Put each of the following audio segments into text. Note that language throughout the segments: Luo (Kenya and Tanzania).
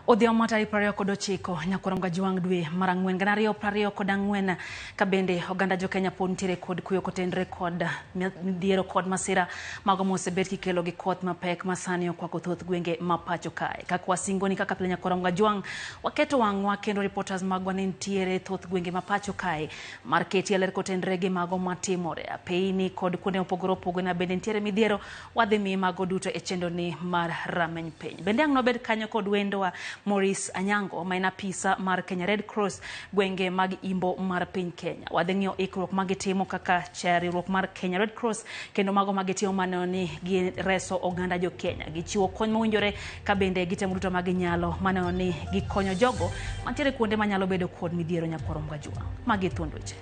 Odhiambo mar tarik 29 nyakoro Mgajwang' dwe mar ang'wen gana ariyo prariyo kod ang'wen ka bende oganda jokenya pod nitiere kod kuyo kotenre kod midhiero kod masira mago mosebet kikelo gi koth mapek masani okwako thoth gwenge ma pacho kae. Kaka wasingoni kaka pile nyakoro Mgajwang' waketo wang'wa kendo reporters magwa ne nitiere thoth gwenge ma pacho kae mar ketie ler kotenre gi mago matimore apeyini kod kuonde mopogore opogore na bende nitiere midhiero wadhi miyi mago duto e chenro ni mar rameny piny. Bende ang' nobed kanyo kod wendowa Maurice Anyango ma en apisa mar Kenya Red Cross gwenge mag imbo mar piny Kenya. Wadhi ng'iyo ikruok ma gitimo kaka riwruok mar Kenya Red Cross kendo mago ma gitimo maneno ni gireso oganda jo Kenya. Gichiwo kony mowinjore ka bende gitemo duto ma ginyalo maneno ni gikonyo jogo mantiere kuonde manyalo bedo kod midhiero nyakwaro Mgajwang'. Magi thuond weche.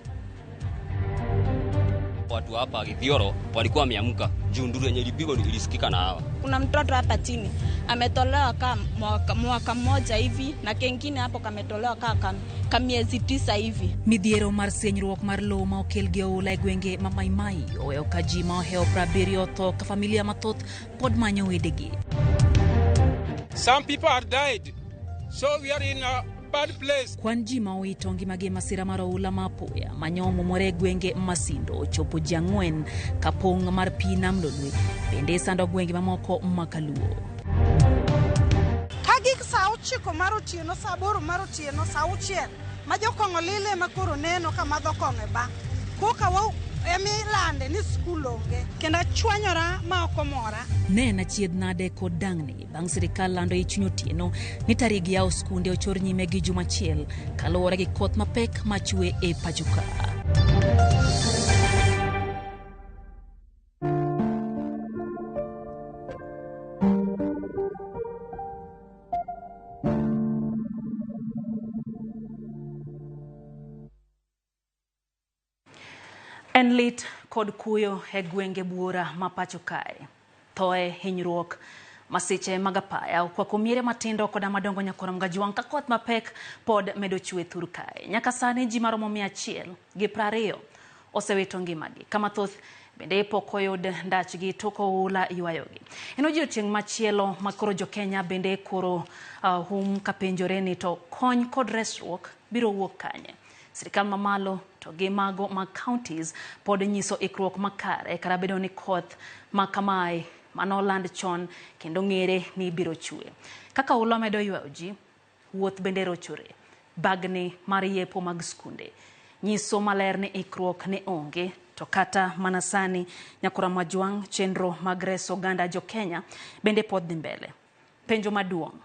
Watu hapa Githioro walikuwa wameamka juu nduru yenye ilipigwa ilisikika na hawa. Kuna mtoto hapa chini ametolewa kama mwaka mmoja hivi na kengine hapo kametolewa kaa miezi 9 hivi. Midhiero mar senyruok mar lowo ma okel gi oula e gwenge ma Maimai oweyo ka ji ma ohewo 70 otho ka familia mathoth pod manyo wedegi. Some people are died, so we are in a bad place. Kwan ji ma owito ngimagi e masira mar oula ma apoya manyo omomore e gwenge Masindo ochopo ji 4 ka pong' mar pi nam Lolwe bende sando gwenge mamoko ma Kaluo. Ka gik saa 9 mar otieno, saa 8 mar otieno, saa 6 ma jokong'o lile ma koro neno ka madho kong'o e bar. Koka wa emilande ni skul onge kendo achwanyora ma ok omora. Ne en achiedh nade kod dang'ni bang' sirikal lando e chuny otieno ni tarik yawo skunde ochor nyime gi juma achiel kaluwore gi koth mapek machwe e pacho ka. En lit kod kuyo e gwenge buora ma pacho kae. Thoe, hinyruok, masiche mag apaya okwako miere matindo koda madongo nyakoro Mgajwang' ka koth mapek pod medo chwe thur kae. Nyaka sani ji maromo 120 osewito ngimagi, kama thoth bende pok oyud ndachgi tok oula ywayogi. En odiochieng' machielo ma koro jokenya bende koro hum kapenjore ni to kony kod resruok biro wuok kanye. Sirikal mamalo to gi mago mag counties pod nyiso ikruok makare kata bedo ni koth ma kamae manoland chon kendo ng'ere ni biro chwe. Kaka oula medo ywayo ji, wuoth bende rochore. Bagni mar yepo mag skunde nyiso maler ni ikruok ne onge, to kata mana sani nyakora Majwang' chenro mag reso oganda jo Kenya bende pod dhi mbele. Penjo maduong'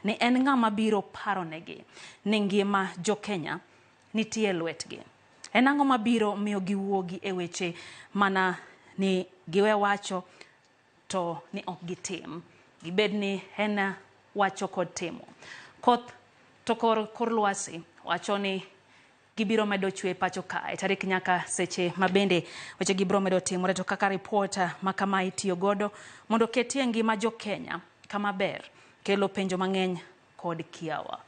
ni en ng'ama biro paronegi ni ngima jo Kenya nitie lwetgi. En ang'o mabiro miyo giwuogi e weche mana ni giwe wacho to ni ok gitim. Gibed ni en wacho kod timo. Koth to kor lwasi wacho ni gibiro medo chwe pacho kae tarik nyaka seche mabende weche gibiro medo timore, to kaka ripota ma kama itiyo godo mondo oketie ngima jo Kenya kama ber kelo penjo mang'eny kod kiawa.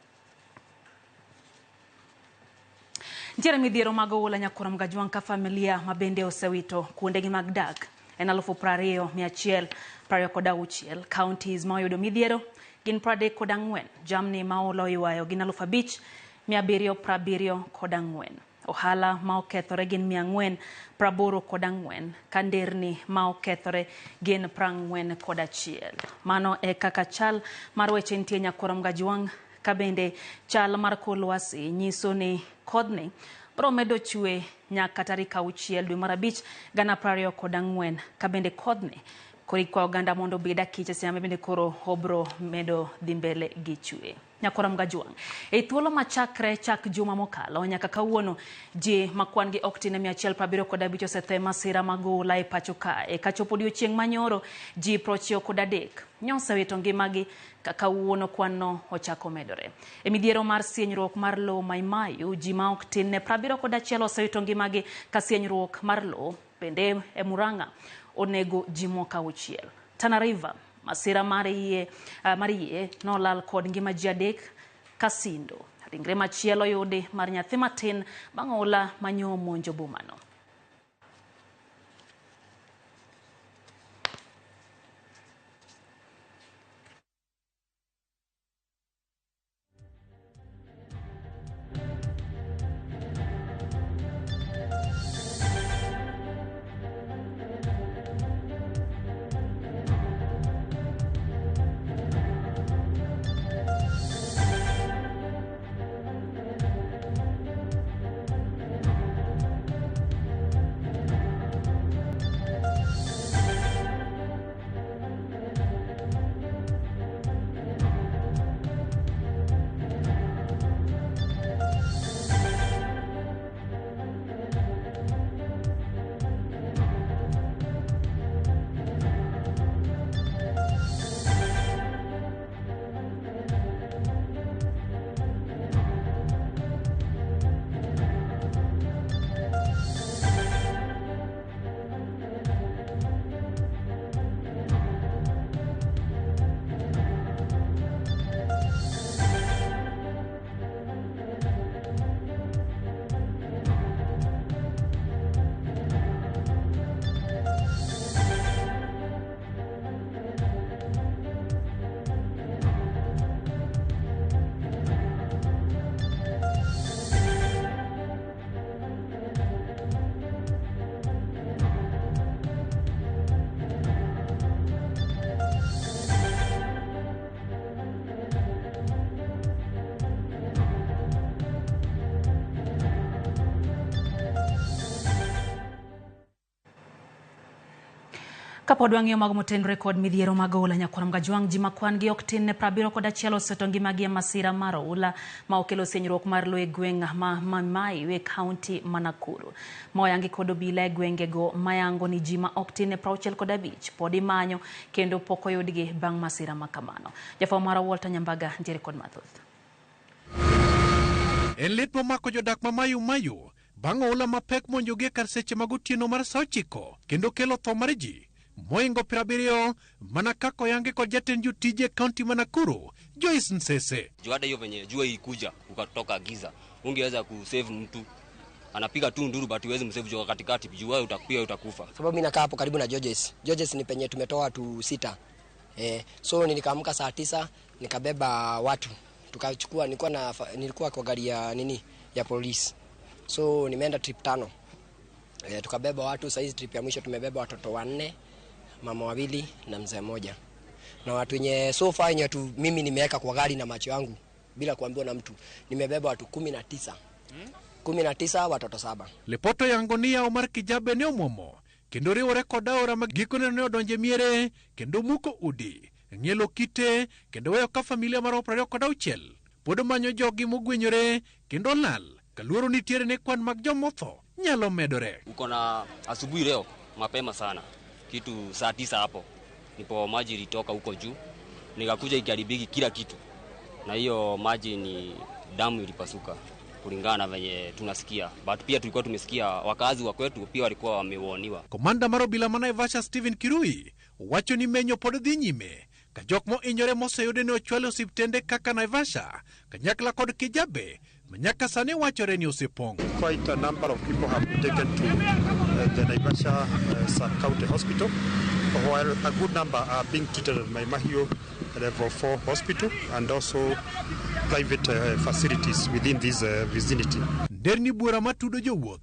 Nitiere midhiero mag oula nyakoro Mgajwang' ka familia mabende osewito kuondegi mag dak en 20,126. Counties ma oyudo midhiero gin 34. Jamni ma oula oywayo gin 5,774. Ohala ma okethore gin 484, ka nderni ma okethore gin 41. Mano e kaka chal mar weche nitie nyakoro Mgajwang' ka bende chal mar kor lwasi nyiso ni kodhni biro medo chwe nyaka tarik 6 dwe mar 5 2024, ka bende kodhni koro ikwayo oganda mondo obed akicha sama bende koro obro medo dhi mbele gi chwe. Nyakora Mgajwang' e thuolo machakre chak juma mokalo nyaka kawuono ji ma kwan gi ok tin 175 osetho e masira mag oula e pacho kae. Kachopo odiochieng' manyoro ji 93 nyosewito ngimagi ka kawuono kwan no ochako medore. E midhiero mar sienyruok mar lowo Maimayu ji ma ok tin ne 71 osewito ngimagi ka sienyruok mar lowo bende e Murang'a onego ji moko 6. Tana River masira mar yie nolal kod ngima ji 3 Kasindo. Ringre machielo oyudi mar nyathi matin bang' oula manyo monjo bomano. Kapod wang'iyo mago motenore kod midhiero mag oula nyakwar Mgajwang', ji ma kwan gi ok tin ne 71 oseto ngimagi e masira mar oula ma okelo sinyruok mar lowo e gweng' ma Maimahiu e kaunti ma Nakuru. Ma oyangi kod obila e gwengego mayango ni ji ma ok tin ne 65 pod imanyo kendo pok oyudgi bang' masira ma kamano. Jafwambo marwa Walter Nyambaga nitiere kod mathoth. En lit momako jodak ma Mayu Mayu bang' oula mapek monjogi e kar seche mag otieno mar sa 9 kendo kelo tho mar ji moingo 70 mana kaka oyangi kod jatend jotije e kaunti ma Nakuru Joyce Nsese. Juu hata hiyo venye jua ikuja ukatoka giza, ungeweza kusave mtu. Anapiga tu nduru but huwezi msave juu katikati, juu wewe utakufa utakufa. Sababu mimi nakaa hapo karibu na Georges. Georges ni penye tumetoa watu 6. So nilikaamka saa 9 nikabeba watu. Tukachukua, nilikuwa kwa gari ya nini ya polisi. So nimeenda trip 5. Tukabeba watu, saizi trip ya mwisho tumebeba watoto 4, mama 2 na mzee 1. Na watu wenye so far wenye tu mimi nimeweka kwa gari na macho yangu bila kuambiwa na mtu, nimebeba watu 19. 19 watoto 7. Lipoto yango ni ya Omar Kijabe ne omuomo kendo riwore kod aora ma gikone ne odonje miere kendo muko udi ng'ielo kite kendo weyo ka familia mar 26 pod manyo jogi mogwenyore kendo lal kaluoro nitiere ne kwan mag jomotho nyalo medore. Uko na asubuhi leo mapema sana kitu saa 9 hapo ndipo maji ilitoka huko juu nikakuja ikiharibiki kila kitu, na hiyo maji ni damu ilipasuka kulingana na venye tunasikia, but pia tulikuwa tumesikia wakazi wa kwetu pia walikuwa wamewarniwa. Komanda mar obila ma Naivasha Stephen Kirui wacho ni menyo pod dhi nyime ka jok mohinyore moseyude ne ochwal e osiptende kaka Naivasha kanyakla kod Kijabe ma nyaka sani wachore ni osepong'. Quite a number of people have been taken to the Naivasha Sub-County Hospital, while a good number are being treated at Maimahiu Level 4 Hospital and also private facilities within this vicinity. Nderni buora matudo jowuoth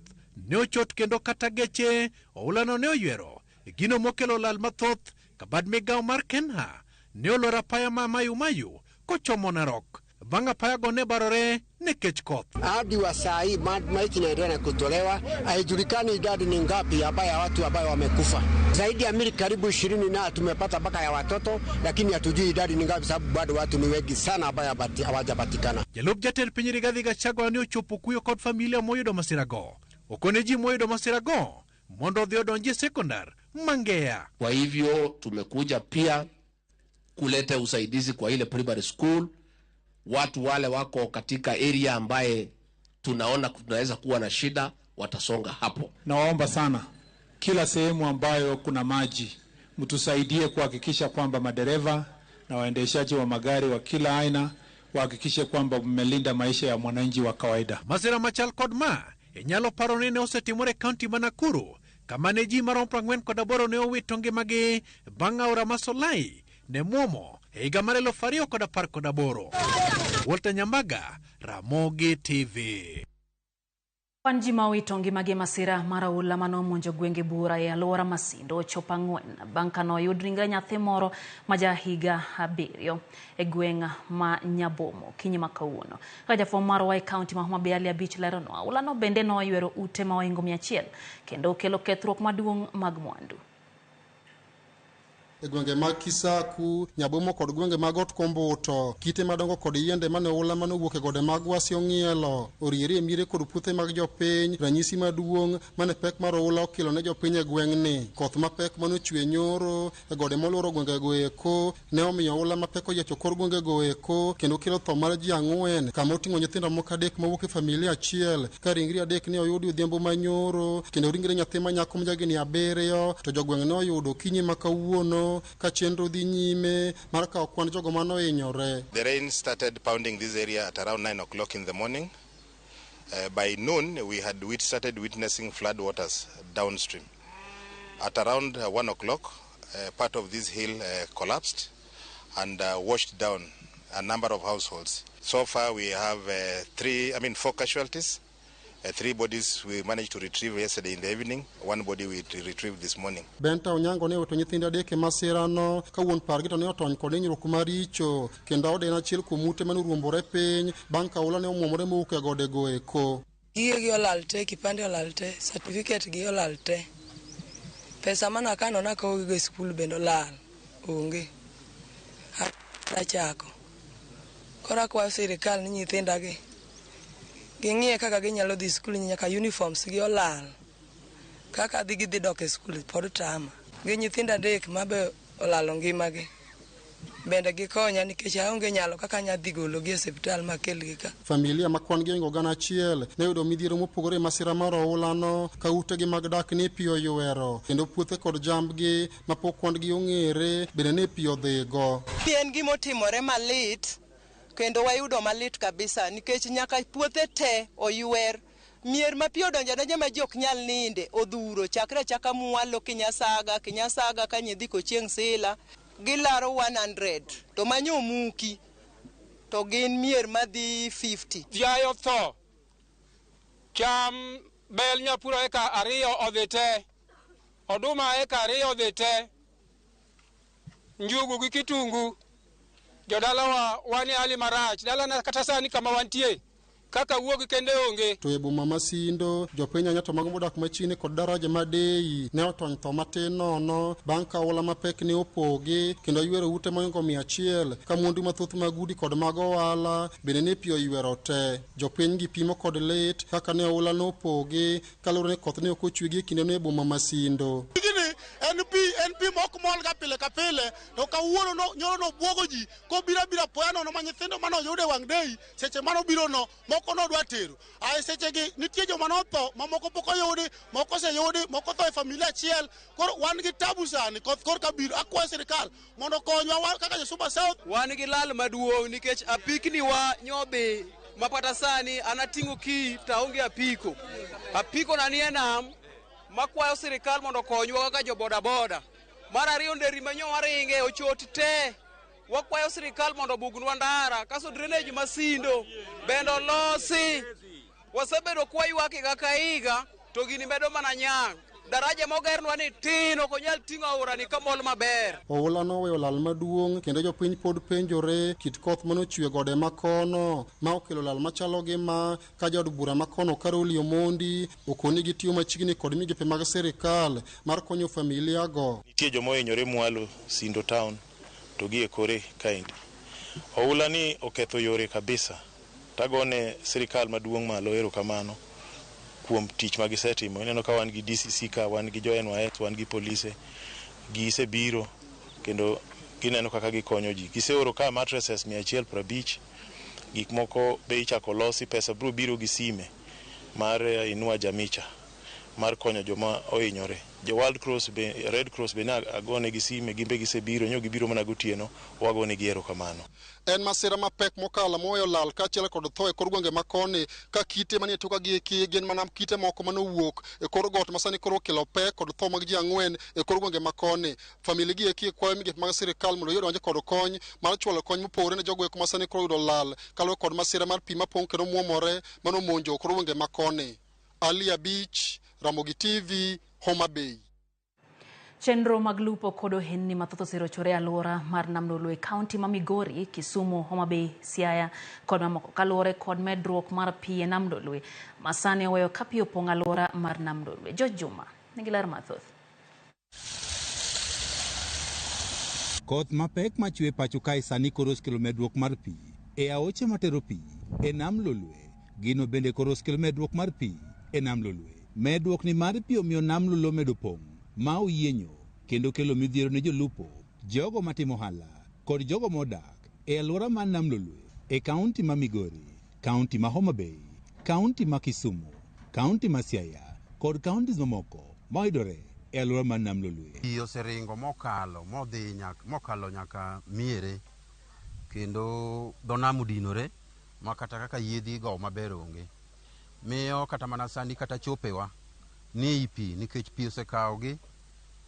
ne ochot kendo kata geche oulano ne oywero gino mokelo lal mathoth ka bad migawo mar Kenha ne oloro apaya ma Mayu Mayu kochomo Narok bang' apayago ne barore nikech koth. Hadi wa saa hii maiti inaendelea kutolewa, haijulikani idadi ni ngapi ambayo watu ambao wamekufa. Zaidi ya mili karibu 20 na tumepata mpaka ya watoto, lakini hatujui idadi ni ngapi sababu bado watu ni wengi sana ambao hawajapatikana. Jalup jatend piny Rigathi Gachagua ne ochopo kuyo kod familia moyudo masirago. Okone ji moyudo masirago mondo odhi odonji e sekondar Mangea. Kwa hivyo tumekuja pia kuleta usaidizi kwa ile primary school. Watu wale wako katika area ambaye tunaona tunaweza kuwa na shida watasonga hapo. Nawaomba sana kila sehemu ambayo kuna maji mtusaidie kuhakikisha kwamba madereva na waendeshaji wa magari wa kila aina wahakikishe kwamba mmelinda maisha ya mwananchi wa kawaida. Masira machal kod ma inyalo paro ni ne osetimore e kaunti ma Nakuru kama ne ji maromo 48 ne owito ngimagi bang' aora ma Solai ne muomo e higa mar 2018. Walter Nyambaga, Ramogi TV. Kwan ji ma owito ngimagi e masira mar oula manomonjo gwenge buora e alwora Masindo ochopo 4 bang' ka noyud ringre nyathi moro ma ja higa 7 e gweng' ma Nyabomo kinyi ma kawuono. Kaka jafwambo marwa e kaunti ma Homa Bay Ali Abich leronwa, oulano bende noywero ute ma ohingo 100 kendo okelo kethruok maduong' mag mwandu. E gwenge mag Kisaku, Nyabomo kod gwenge mag Ot Kombuto, kite madongo kod yiende mane oula manowuok e gode mag Wasi ong'ielo, oriere e miere kod puothe mag jopiny, ranyisi maduong' mane pek mar oula okelo ne jopiny e gweng'ni. Koth mapek manochwe nyoro e gode moluoro gwengego eko ne omiyo oula mapek oyiecho kor gwengego eko kendo kelo tho mar ji 4 kama oting'o nyithindo moko 3 mowuok e familia achiel, ka ringre 3 ne oyudi odhiambo manyoro kendo ringre nyathi ma nyako ma jahigni 7 to jogweng' ne oyudo okinyi ma kawuono ka chenro dhi nyime mar kawo kwan jogo manohinyore. The rain started pounding this area at around 9 o'clock in the morning. By noon, we had started witnessing flood waters downstream. At around 1 o'clock, part of this hill collapsed and washed down a number of households. So far, we have 4 casualties. 3 bodies we managed to retrieve yesterday in the evening, 1 body we retrieved this morning. Benta Onyango ne owito nyithindo 3 e masirano ka wuon pargi to ne otony kod hinyruok maricho kendo ode en achiel kuom ute mane oruombore piny bang' ka oula ne omuomore mowuok e godego eko. Gigegi olal te, kipande olal te, certificate gi olal te. Pesa mana kano nakowogigo e skul bende olal, onge. Achako. Koro akwayo sirikal ni nyithindagi ging'iye kaka ginyalo dhi skul nyaka uniforms gi olal. Kaka dhi gidhi dok e skul pod tama. Gi nyithindo 3 mabe olalo ngimagi. Bende gikonya nikech aonge nyalo kaka anya dhi gologi e osiptal makelgi ka. Familia ma kwan gi ohingo 1,000 ne oyudo midhiero mopogore e masira mar oulano ka utegi mag dak ne pi oywero kendo puothe kod jambgi mapok kwan gi ong'ere bende ne pi odhigo. Pi en gima otimore malit kendo wayudo malit kabisa nikech nyaka puothe te oywer. Mier ma pi odonjo adonja ma ji ok nyal ninde odhuro chakre achaka mwalo Kinyasaga, Kinyasaga ka nyidhi Kochieng' Sila gilaro 100 to manyo omuki to gin mier madhi 50. Dhiayo tho, cham bel nyapuro eka 2 odhi te, oduma eka 2 odhi te, njugu gi kitungu. Jodalawa wan e hali marach, dalana kata sani kama wantie kaka wuog kende onge. To e boma ma Sindo, jopiny Anyato mago modak machiegni kod daraja ma Dei ne otony tho matin nono bang' ka oula mapek ne opogi kendo oywero ute mohingo 100 ka mwandu mathoth mag udi kod mag ohala bende ne pi oywero te. Jopiny gi pimo kod lit kaka ne oula nopogi kaluwore ni koth ne ok ochwe gi e kindeno e boma ma Sindo. Gini en pi mok mol ga pile ka pile to kawuono no nyoro no bwogo ji kobiro abira poya nono ma nyithindo mane oyudo e wang' Dei seche mane obiro no moko nodwa tero. Ae sechegi nitie joma notho mamoko pok oyudi, moko oseyudi, moko otho e familia achiel. Koro wan gi tabu sani koth korka biro. Akwayo sirikal mondo okonywa kaka jo Suba South. Wan gi lal maduong' nikech apikni wa nyodhi mapata sani an ating'o ki to aonge apiko. Apiko na nie nam makwayo sirikal mondo okonywa kaka jo boda boda. Mar ariyo nderi manyo waringe ochot te. Wakwayo sirikal mondo obugnwa ndara kaso drainage ma Sindo bende olosi. Wasebedo kwaywak higa ka higa to gini medo mana nyang'. Daraja mogernwa ni tin ok onyal ting'o aora ni kamol maber. Oula noweyo lal maduong' kendo jopiny pod penjore kit koth manochwe gode makono ma okelo lal machalo gi ma ka jaod bura makono Caroli Omondi okoni gitiyo machiegni kod migepe mag sirikal mar konyo familia go. Nitie joma ohinyore mwalo Sindo town to gi e kore kaendi. Oula ni oketho yore kabisa. Tagone sirikal maduong' malo erokamano kuom tich ma gisetimo. Ineno ka wan gi DCC ka, wan gi jo NYS, wan gi polise. Gisebiro kendo gineno kaka gikonyo ji. Giseoro ka mattresses 150, gik moko be ichako losi, pesa biro biro gi sime mar Inua Jamicha mar konyo joma ohinyore. Jo World Cross be, Red Cross be ne agone gi sime, gin be gisebiro, nyo gibiro mana gotieno, wagonegi erokamano. En masira mapek mokalo moweyo lal kaachiel kod tho e kor gwenge makoni ka kite manie toka gi eki gin mana kite moko manowuok e kor got ma sani koro okelo pek kod tho mag ji 4 e kor gwenge makoni. Famili gi eki kwayo migepe mag sirikal mondo oyud donje kod kony mar chwalo kony mopogore ne jogo eko ma sani koro oyudo lal kaluwore kod masira mar pi mapong' kendo muomore manomonjo kor gwenge makoni. Ali Abich, Ramogi TV, Homa Bay. Chenro mag lupo kod ohendni mathoth oserochore e alwora mar Nam Lolwe e kaunti ma Migori, Kisumu, Homa Bay, Siaya kod mamoko kaluwore kod medruok mar pi e Nam Lolwe ma sani oweyo ka pi opong'o alwora mar Nam Lolwe. George Juma nigi ler mathoth. Koth mapek machwe pacho kae sani koro osekelo medruok mar pi e aoche matero pi e Nam Lolwe. Gino bende koro osekelo medruok mar pi e Nam Lolwe. Medruok ni mar pi omiyo Nam Lolwe omedo pong' ma oyienyo kendo kelo midhiero ne jolupo, jogo matimo ohala kod jogo modak e alwora mar Nam Lolwe e kaunti ma Migori, kaunti ma Homa Bay, kaunti ma Kisumu, kaunti ma Siaya kod kauntis mamoko mayudore e alwora mar Nam Lolwe. Pi oseringo mokalo modhi mokalo nyaka miere kendo dho nam odinore ma kata kaka yiedhi go maber onge. Miyo kata mana sani kata chopewa ni ei pi nikech pi osekawogi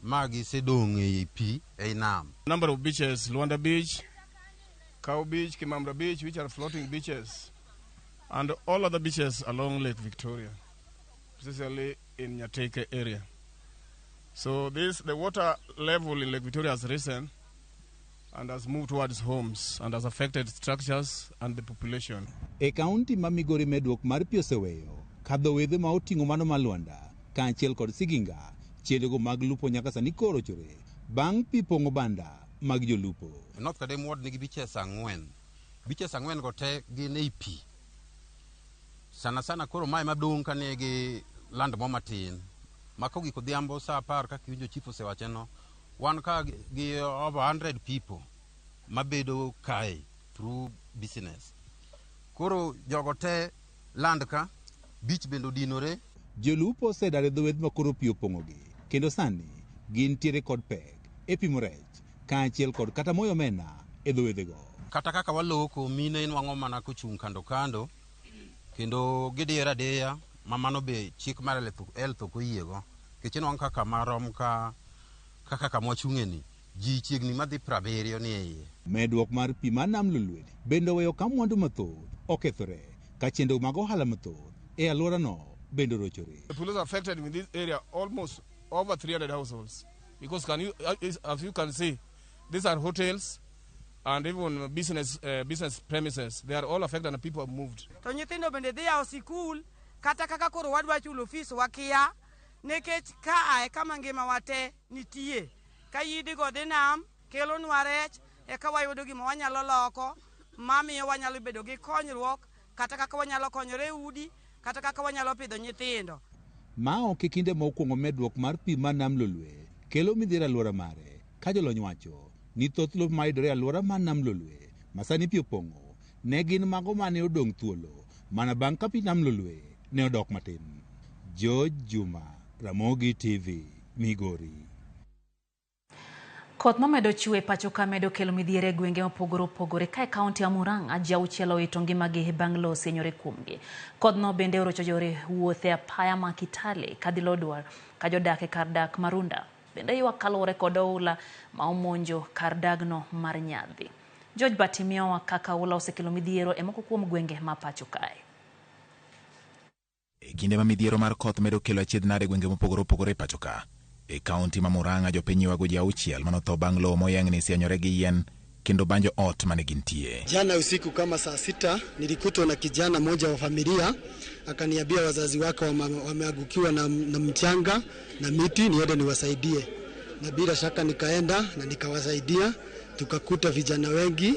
ma gisedong' ei pi ei nam. Number of beaches, Luanda Beach, Cow Beach, Kimamra Beach, which are floating beaches, and all other beaches along Lake Victoria, especially in Nyateke area. So the water level in Lake Victoria has risen and has moved towards homes and has affected structures and the population. E kaunti ma Migori medruok mar pi oseweyo kadho wedhe ma oting'o mano mar Luanda kaachiel kod Siginga Chenrogo mag lupo nyaka sani koro rochore bang' pi pong'o banda mag jolupo. North Kadem Ward nigi beaches 4. Beaches 4 go te gin ei pi. Sana sana koro mae madong' ka nigi land mo matin. Ma kogik odhiambo saa 10 kaka iwinjo chief osewacheno, wan ka gi over 100 people mabedo kae through business. Koro jogo te land ka, beach bende odinore. Jolupo osedar e dho wedhe ma koro pi opong'ogi kendo sani gintiere kod pek e pimo rech kaachiel kod kata moyo omena e dho wedhego. Kata kaka waloko, mine inwang'o mana kochung' kando kando, kendo gidiyore adiya, ma mano be chik mar health ok oyiego. Nikech inwang'o kaka marom ka kaka kama wachung'e ni, ji chiegni madhi 70 ni e iye. Medruok mar pi mar nam Lolwe bende oweyo ka mwandu mathoth okethore ka chenro mag ohala mathoth e alworano bende orochore. The police affected in this area almost over 300 households. Because as you can see, these are hotels and even business premises. They are all affected and people have moved. To nyithindo bende dhi yawo sikul kata kaka koro wadwa chulo fees wakia nikech ka e kama ngima wa te nitie. Ka yidigo dhi nam kelonwa rech eka wayudo gima wanyalo loko mamiyo wanyalo bedo gi konyruok kata kaka wanyalo konyore e udi kata kaka wanyalo pidho nyithindo. Ma ok e kinde mokwongo medruok mar pi mar nam Lolwe kelo midhiero e alwora mare ka jolony wacho ni thoth lope mayudore e alwora mar nam Lolwe ma sani pi opong'o ne gin mago mane odong' thuolo mana bang' ka pi nam Lolwe ne odok matin. George Juma, Ramogi TV, Migori. Koth mamedo chwe pacho ka medo kelo midhiero e gwenge mopogore opogore ka e kaunti ya Murang'a ji 6 owito ngimagi bang' lowo sienyore kuomgi. Kodhno bende orocho yore wuoth e apaya ma Kitale kadhi Lodwar ka jodak e kar dak Marunda bende ywak kaluwore kod oula ma omonjo kar dagno mar Nyadhi. George Bati miyowa kaka oula osekelo midhiero e moko kuom gwenge ma pacho kae. E kinde ma midhiero mar koth medo kelo achiedh nade e gwenge mopogore opogore e pacho ka. E kaunti ma Murang'a jopiny ywago ji 6 manotho bang' lowo moyengni sienyore gi yien kendo banjo ot mane gintie. Jana usiku kama saa 6 nilikutwa na kijana mmoja wa familia akaniambia wazazi wake wameangukiwa na mchanga na miti, niende niwasaidie. Na bila shaka nikaenda na nikawasaidia, tukakuta vijana wengi,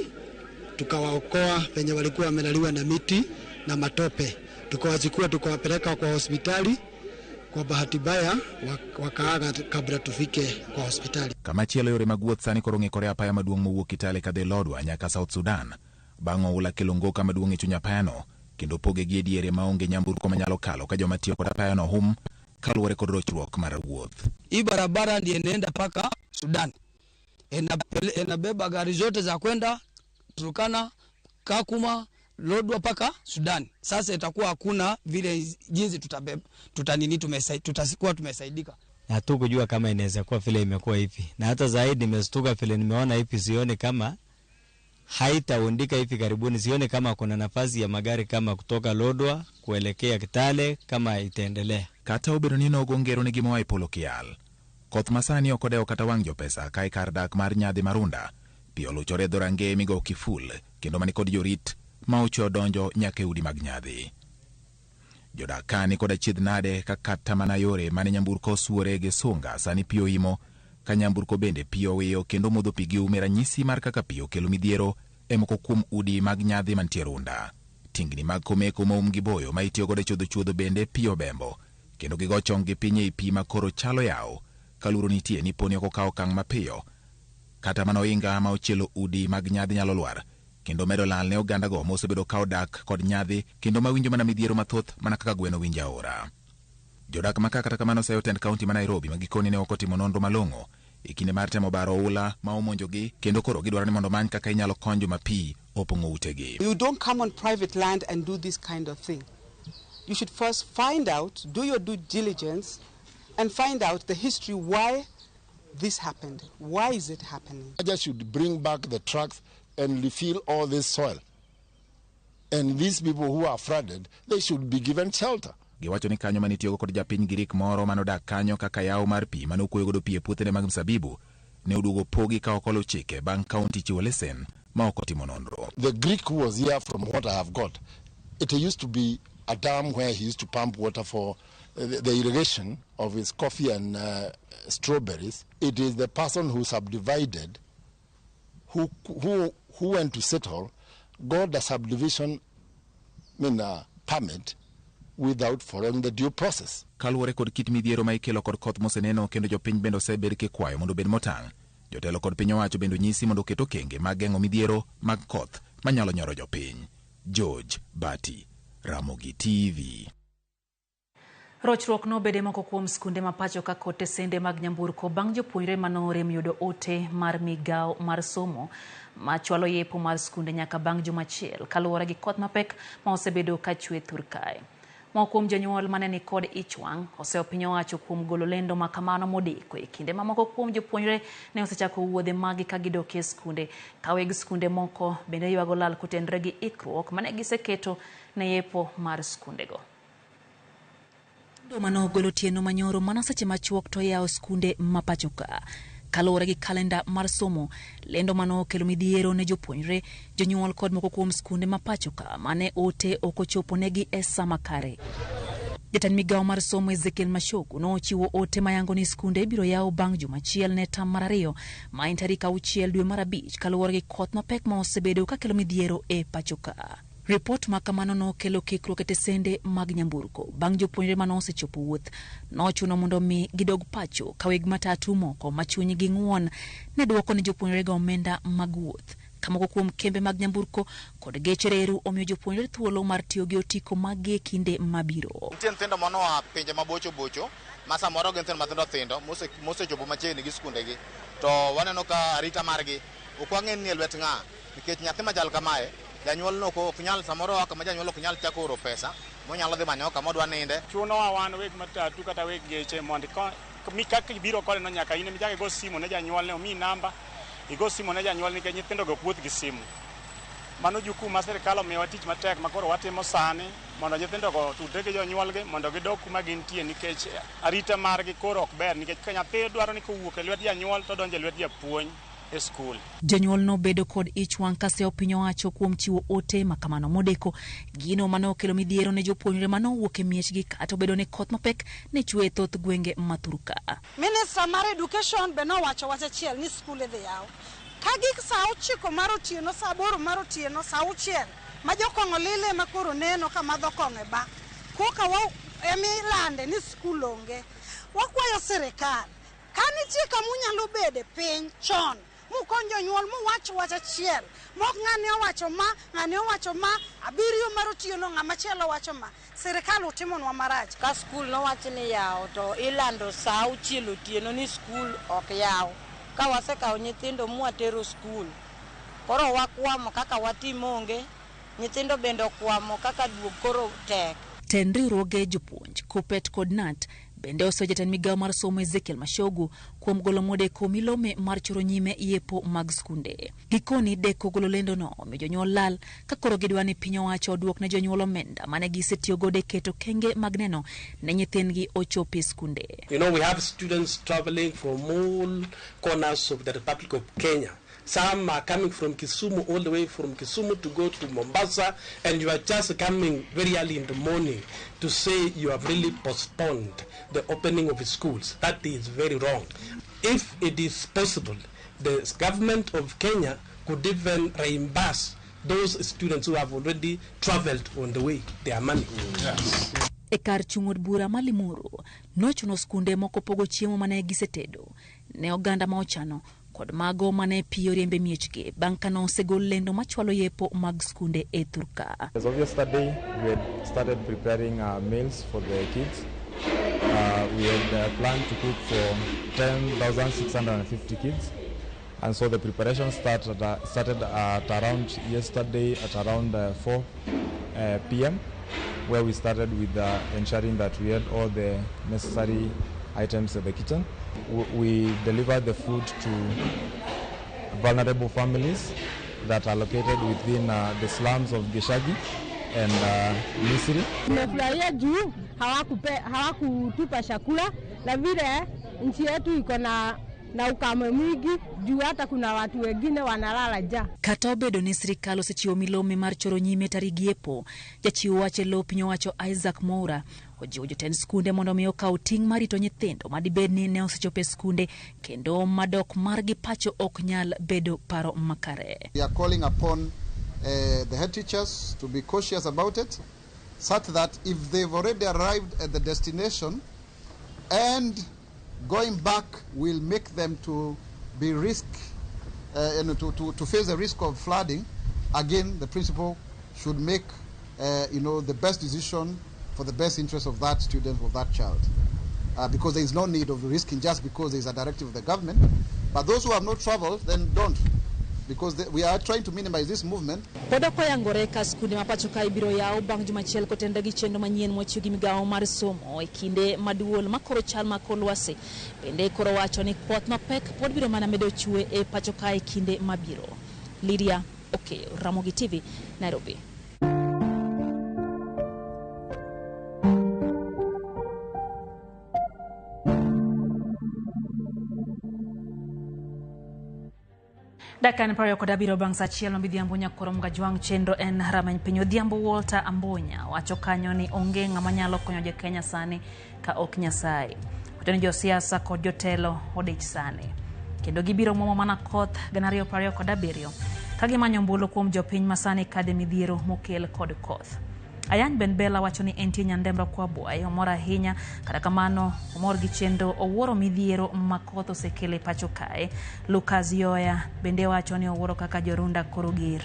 tukawaokoa penye walikuwa wamelaliwa na miti na matope. Tukawachukua tukawapeleka kwa hospitali. Kwa bahati mbaya wakaaga kabla tufike kwa hospitali. Kamachielo yore mag wuoth sani koro ng'ikore apaya maduong' mowuok Kitale kadhi Lodwar nyaka South Sudan bang' oula kelo ngoka maduong' e chuny apayano kendo poge gi e diere maonge nyamburko manyalo kalo ka joma tiyo kod apayano hum kaluwore kod rochruok mar wuoth. Hii barabara ndiyo inaenda mpaka Sudan, inabeba gari zote za kwenda Turkana, Kakuma, Lodwar mpaka Sudan. Sasa itakuwa hakuna vile jinsi tutabeba, tutanini tutakuwa tumesaidika. Hatukujua kama inaweza kuwa vile imekuwa hivi. Na hata zaidi nimestuka vile nimeona hivi, sioni kama haitaundika hivi karibuni, sioni kama kuna nafasi ya magari kama kutoka Lodwar kuelekea Kitale kama itaendelea. Kata obedo ni nogo ngero ni gima oa e polo kial. Koth masani ok odewo kata wang' jopesa ka e kar dak mar Nyadhi Marunda. Pi oluchore e dhorangeye migowo kiful kendo mani kod jorit ma ocho donjo nyaka e udi mag Nyadhi. Jodak ka ni kod achiedh nade ka kata mana yore mane nyamburko osuore gi sunga sani pi oimo ka nyamburko bende pi owiyo kendo modho pi gi ume ranyisi mar kaka pi okelo midhiero e moko kuom udi mag Nyadhi mantie Runda. Tingni mag komeko moum gi boyo ma itiyo godo e chodho chuodho bende pi obembo kendo gigo chong gi piny ei pi ma koro chalo yawo kaluoro nitie ni poni ok okawo okang' mapiyo kata mana ohinga ma ochielo udi mag Nyadhi nyalo lwar kendo medo lal ne ogandago mosebedo ka odak kod Nyadhi kendo mawinjo mana midhiero mathoth mana kaka gweno winjo aora. Jodak ma ka kata kamano seyo tend kaunti ma Nairobi ma gikoni ne ok otimo nonro malong'o e kinde mar temo baro oula ma omonjogi kendo koro gidwaro ni mondo omany kaka inyalo kony joma pi opong'o utegi. You don't come on private land and do this kind of thing. You should first find out, do your due diligence, and find out the history why this happened. Why is it happening? I just should bring back the trucks and refill all this soil. And these people who are flooded, they should be given shelter. Giwacho ni kanyo manitiyogo kod japiny Girik moro manodak kanyo kaka yawo mar pi mane okwoyo godo pi e puothene mag mzabibu ne oduogo pogi ka ok oluw chike bang' kaunti chiwo lesen ma ok otimo nonro. The Greek who was here, from what I have got, it used to be a dam where he used to pump water for the irrigation of his coffee and strawberries. It is the person who subdivided, who went to settle, got the subdivision permit without following the due process. Kaluwore kod kit midhiero ma ikelo kod koth moseneno kendo jopiny bende osebed kikwayo mondo obed motang'. Jotelo kod piny owacho bende onyisi mondo oket okenge mag geng'o midhiero mag koth manyalo nyoro jopiny. George Bati, Ramogi TV. Rochruok nobede moko kuom skunde ma pacho ka kod tesende mag nyamburko bang' jopuonjre manorem yudo ote mar migao mar somo machwalo yepo mar skunde nyaka bang' juma achiel kaluwore gi koth mapek ma osebedo ka chwe thur kae. Moko kuom jonyuol mane ni kod ich wang' oseyo piny owacho kuom golo lendo ma kamano modeko e kinde ma moko kuom jopuonjre ne osechako wuodhe magi ka gidok e skunde, ka weg skunde moko bende ywago lal kotenore gi ikruok mane giseketo ne yepo mar skundego. Mano ogolo otieno manyoro mana seche machuok to yawo skunde ma pacho ka. Kaluwore gi kalenda mar somo, lendo mano okelo midhiero ne jopuonjre, jonyuol kod moko kuom skunde ma pacho ka mane ote ok ochopo negi e saa makare. Jatend migao mar somo Ezekiel Machogu nochiwo ote mayango ni skunde ibiro yaw bang' juma achiel ne tam mar 2 ma en tarik 6 dwe mar 5 kaluwore gi koth mapek ma osebedo kakelo midhiero e pacho ka. Ripot ma kamano nokelo kikruok e tesende mag nyamburko bang' jopuonjre mane osechopo wuoth nochuno mondo mi gidog pacho ka weg matatu moko ma chunygi ng'won ne dwoko ne jopuonjrego omenda mag wuoth. Ka moko kuom kembe mag nyamburko kod geche reru omiyo jopuonjre thuolo mar tiyo gi otiko maggi e kinde mabiro. Nitie nyithindo manoa pinje mabocho bocho ma samoro gin nyithindo mathindo thindo mosechopo machiegni gi skundegi, to waneno ka arita margi ok wang'e ni e lwet ng'a, nikech nyathi machal kamae janyuol no ok nyal, samoro kama janyuol ok nyal chako oro pesa monyalo dhi manyo kama odwa ninde. Chunowa wan weg matatu kata weg geche mondo kaka ibiro kode no nyaka in ema igo simu ne janyuolne, omiyi namba igo simu ne janyuol nikech nyithindo go ok wuoth gi simu. Mano jukumu ma sirikal omiyowa tich matek ma koro watimo sani mondo nyithindogo otudre gi jonyuolgi mondo gidog kuma gintie, nikech arita margi koro ok ber, nikech ka nyathi dwaro ni kowuok e lwet janyuol to donjo e lwet japuonj e skul. Jonyuol nobedo kod ich wang' ka seyo piny owacho kuom chiwo ote ma kamano modeko, gino mane okelo midhiero ne jopuonjre manowuok e miechgi kata obedo ni koth mapek ne chwe e thoth gwenge ma thurka. Minister mar education be nowacho wach achiel ni skul idhi yaw. Ka gik saa 9 mar otieno, saa 8 mar otieno, saa 6 ma jokong'o lile ma koro neno ka madho kong'o e ba, koka emilande ni skul onge. Wakwayo sirikal ka nitie kama unyalo bede piny chon mukony jonyuol muwach wach achiel, mok ng'ani owacho ma, ng'ani owacho ma, 7 mar otieno ng'ama chielo wacho ma. Sirikal utimonwa marach. Ka skul nowach ni yawo to ilando saa 6 otieno ni skul ok yaw. Ka wasekawo nyithindo mwatero skul, koro wakwamo kaka watimo onge, nyithindo bende okwamo kaka duog koro tek. Tend riwruoge jopuonj, KUPPET kod KNUT bende oseyo jatend migao mar somo Ezekiel Machogu kuom golo modeko milome mar choro nyime yepo mag skunde. Gikoni deko golo lendono omiyo jonyuol lal ka koro gidwa ni piny owacho oduok ne jonyuol omenda mane gisetiyo godo e keto kenge mag neno ne nyithindgi ochopi e skunde. You know, we have students traveling from all corners of the Republic of Kenya. Some are coming from Kisumu, all the way from Kisumu to go to Mombasa, and you are just coming very early in the morning to say you have really postponed the opening of schools. That is very wrong. If it is possible, the government of Kenya could even reimburse those students who have already traveled on the way, their money. Yes. E kar chung' od bura ma Limuru, nochuno skunde moko pogo chiemo mane gisetedo ne oganda ma ochano kod mago mane pi oriembe miechgi bang' ka nosegol lendo machwalo yepo mag skunde e thurka. As of yesterday, we had started preparing meals for the kids. We had planned to cook for 10,650 kids, and so the preparation started at around yesterday at around 4 p.m., where we started with ensuring that we had all the necessary items at the kitchen. We delivered the food to vulnerable families that are located within the slums of Gishagi and Misri. Tumefurahia juu hawakutupa chakula na vile nchi yetu iko na ukame mwingi. Juu hata kuna watu wengine wanalala njaa. Kata obedo ni sirikal osechiwo milome mar choro nyime tarik yepo, jachiw wach e lo piny owacho Isaac Mwaura ojiwo jotend skunde mondo mi okaw ting' mar rito nyithindo madibed ni ne osechopo e skunde kendo madok margi pacho ok nyal bedo paro makare. We are calling upon the head teachers to be cautious about it, such that if they've already arrived at the destination and going back will make them to be risk, and to face the risk of flooding, again the principal should make the best decision for the best interest of that student or that child, because there is no need of risking just because there is a directive of the government. But those who have not traveled, then don't, because we are trying to minimize this movement. Pod ok oyangore ka skunde ma pacho kae biro yaw bang' juma achiel kotenore gi chenro manyien mochiw gi migawo mar somo e kinde maduol makoro chal mar kor lwasi. Bende koro wacho ni koth mapek pod biro mana medo chwe e pacho kae kinde mabiro. Lydia Okeyo, Ramogi TV, Nairobi. Dakika ni 27 bang' saa achiel mabidhiambo nyakoro Mgajwang' chenro en rameny piny. Odhiambo Walter Ambonya wacho kanyo ni onge ng'ama nyalo konyo jokenya sani ka ok Nyasaye. Wacho ni josiasa kod jotelo odich sani kendo gibiro muomo mana koth 2027 ka gimanyo ombulu kuom jopiny ma sani kade midhiero mokel kod koth. Ayany Ben Bella wacho ni entie Nyandembra Kwabwayi omor ahinya, kata kamano omor gi chenro owuoro midhiero ma koth osekelo e pacho kae. Lucas Yoya bende wacho ni owuoro kaka jorunda koro ger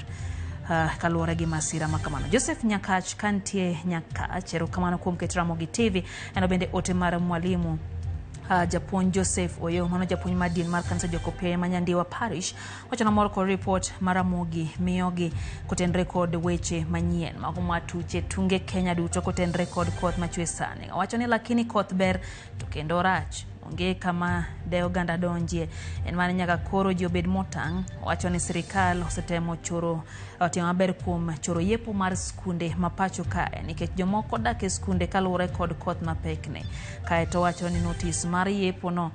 kaluwore gi masira ma kamano. Joseph Nyakach kantie Nyakach, erokamano kuom keto Ramogi TV. En bende ote mar mwalimu japuonj Joseph Oyo, mano japuonj mar din mar kanisa Jokopere ma Nyandiwa Parish, wacho nomor kod ripot mar Ramogi miyogi kotenore kod weche manyien mago matuche tunge Kenya duto kotenore kod koth machwe sani. Owacho ni lakini koth ber to kendo rach, onge kama de oganda donjie, en mana nyaka koro ji obed motang'. Owacho ni sirikal osetemo choro otimo maber kuom choro yepo mar skunde ma pacho kae nikech jomoko dak e skunde kaluwore kod koth mapekni. Kaeto owacho ni notis mar yepo no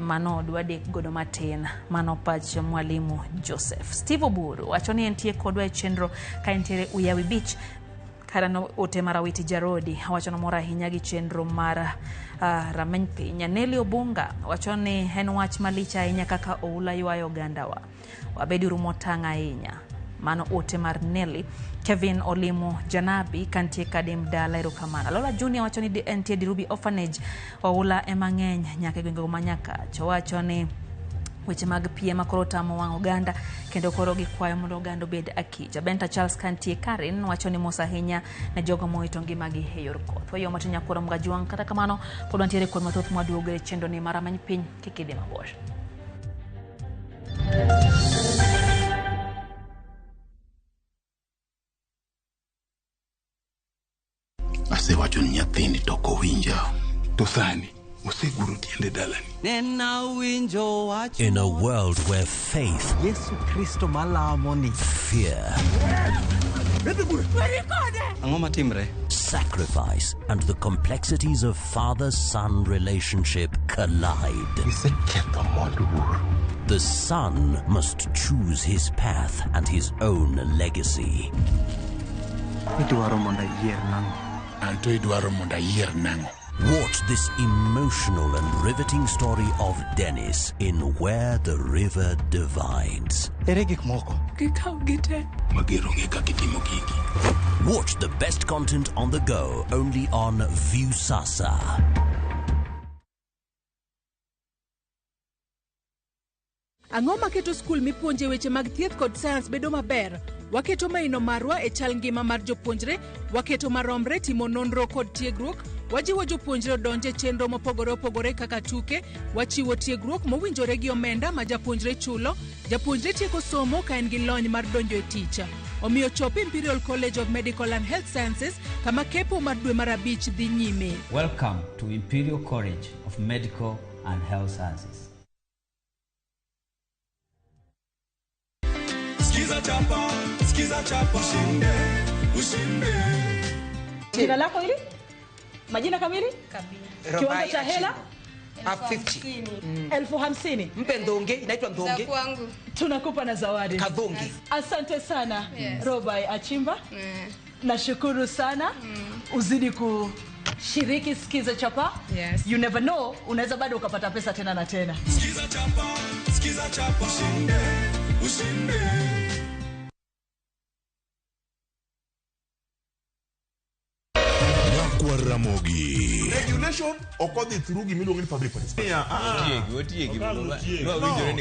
mano dwa dek godo matin. Mano pach mwalimu Joseph. Steve Oburu wacho ni entie kodwa e chenro ka entiere Uyawi Beach. Karano ote mar Awiti Jarodi wacho nomor ahinya gi chenro mar rameny piny. Nelly Obunga wacho ni en wach malich ahinya kaka oula ywayo ogandawa, wabeduru motang' ahinya. Mano ote mar Nelly. Kevin Olimo Janabi kantie Kadim dala, erokamano. Lola Junior wacho ni entie Dirubi Orphanage, oula ema ng'eny nyaka e gwenge ma Nyakach. Owacho ni weche mag piem ma koro tamo wang' oganda kendo koro gikwayo mondo oganda obed akicha. Benta Charles kantie Karen wacho ni mos ahinya ne jogo mowito ngimagi e yor koth. Wayo matin nyakoro Mgajwang', kata kamano pod wantiere kod mathoth mwaduogo e chenro ni mar rameny piny, kik idhi mabor. Asewacho ni nyathini to ok owinja. To sani oseguro tiende dalani. In a world where faith, Yesu Kristo malamo ni, fear, Ang'o matimre? sacrifice, and the complexities of father-son relationship collide. Iseketho mwandu wuoro. The son must choose his path and his own legacy. Idwaro mondo ayier nang'o? Anto idwaro mondo ayier nang'o? Watch this emotional and riveting story of Dennis in Where the River Divides. Ere gik moko? Gikaw gite. Mager onge kaka itimo gigi. Watch the best content on the go only on Viusasa. Ang'o maketo skul mipuonje weche mag thieth kod sayans bedo maber? Waketo maino marwa e chal ngima mar jopuonjre, waketo maromre timo nonro kod tiegruok, wajiwo jopuonjre odonj e chenro mopogore opogore kaka tuke, wachiwo tiegruok mowinjore gi omenda ma japuonjre chulo, japuonjre tieko somo ka en gi lony mar donjo e tich. Omiyo chop Imperial College of Medical and Health Sciences kama kepo mar dwe mar 5 dhi nyime. Welcome to Imperial College of Medical and Health Sciences. Skiza chapa, skiza chapa, ushinde, ushinde. Jina lako hili? Majina kamili? Kamili. Kiwango cha hela? 50. 50,000. Mpe ndonge, inaitwa ndonge. Tunakupa na zawadi. Kadhonge. Asante sana. Yes. Robai Achimba. Nashukuru sana. Uzidi kushiriki Skiza Chapa. Yes. You never know, unaweza bado ukapata pesa tena na tena. Skiza chapa, skiza chapa, ushinde, ushinde. Ramogi. Regulation okodhi through gimiluongo ni public participation.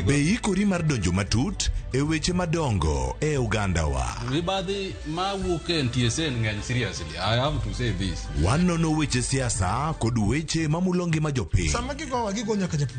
Be ikori mar donjo matut e weche madongo e oganda wa. Mibadhi mawuok e NTSA ng'eny seriously. I have to say this. Wanono weche siasa kod weche mamulo ngima jopiny. Sama gigowa gigo nyaka japur.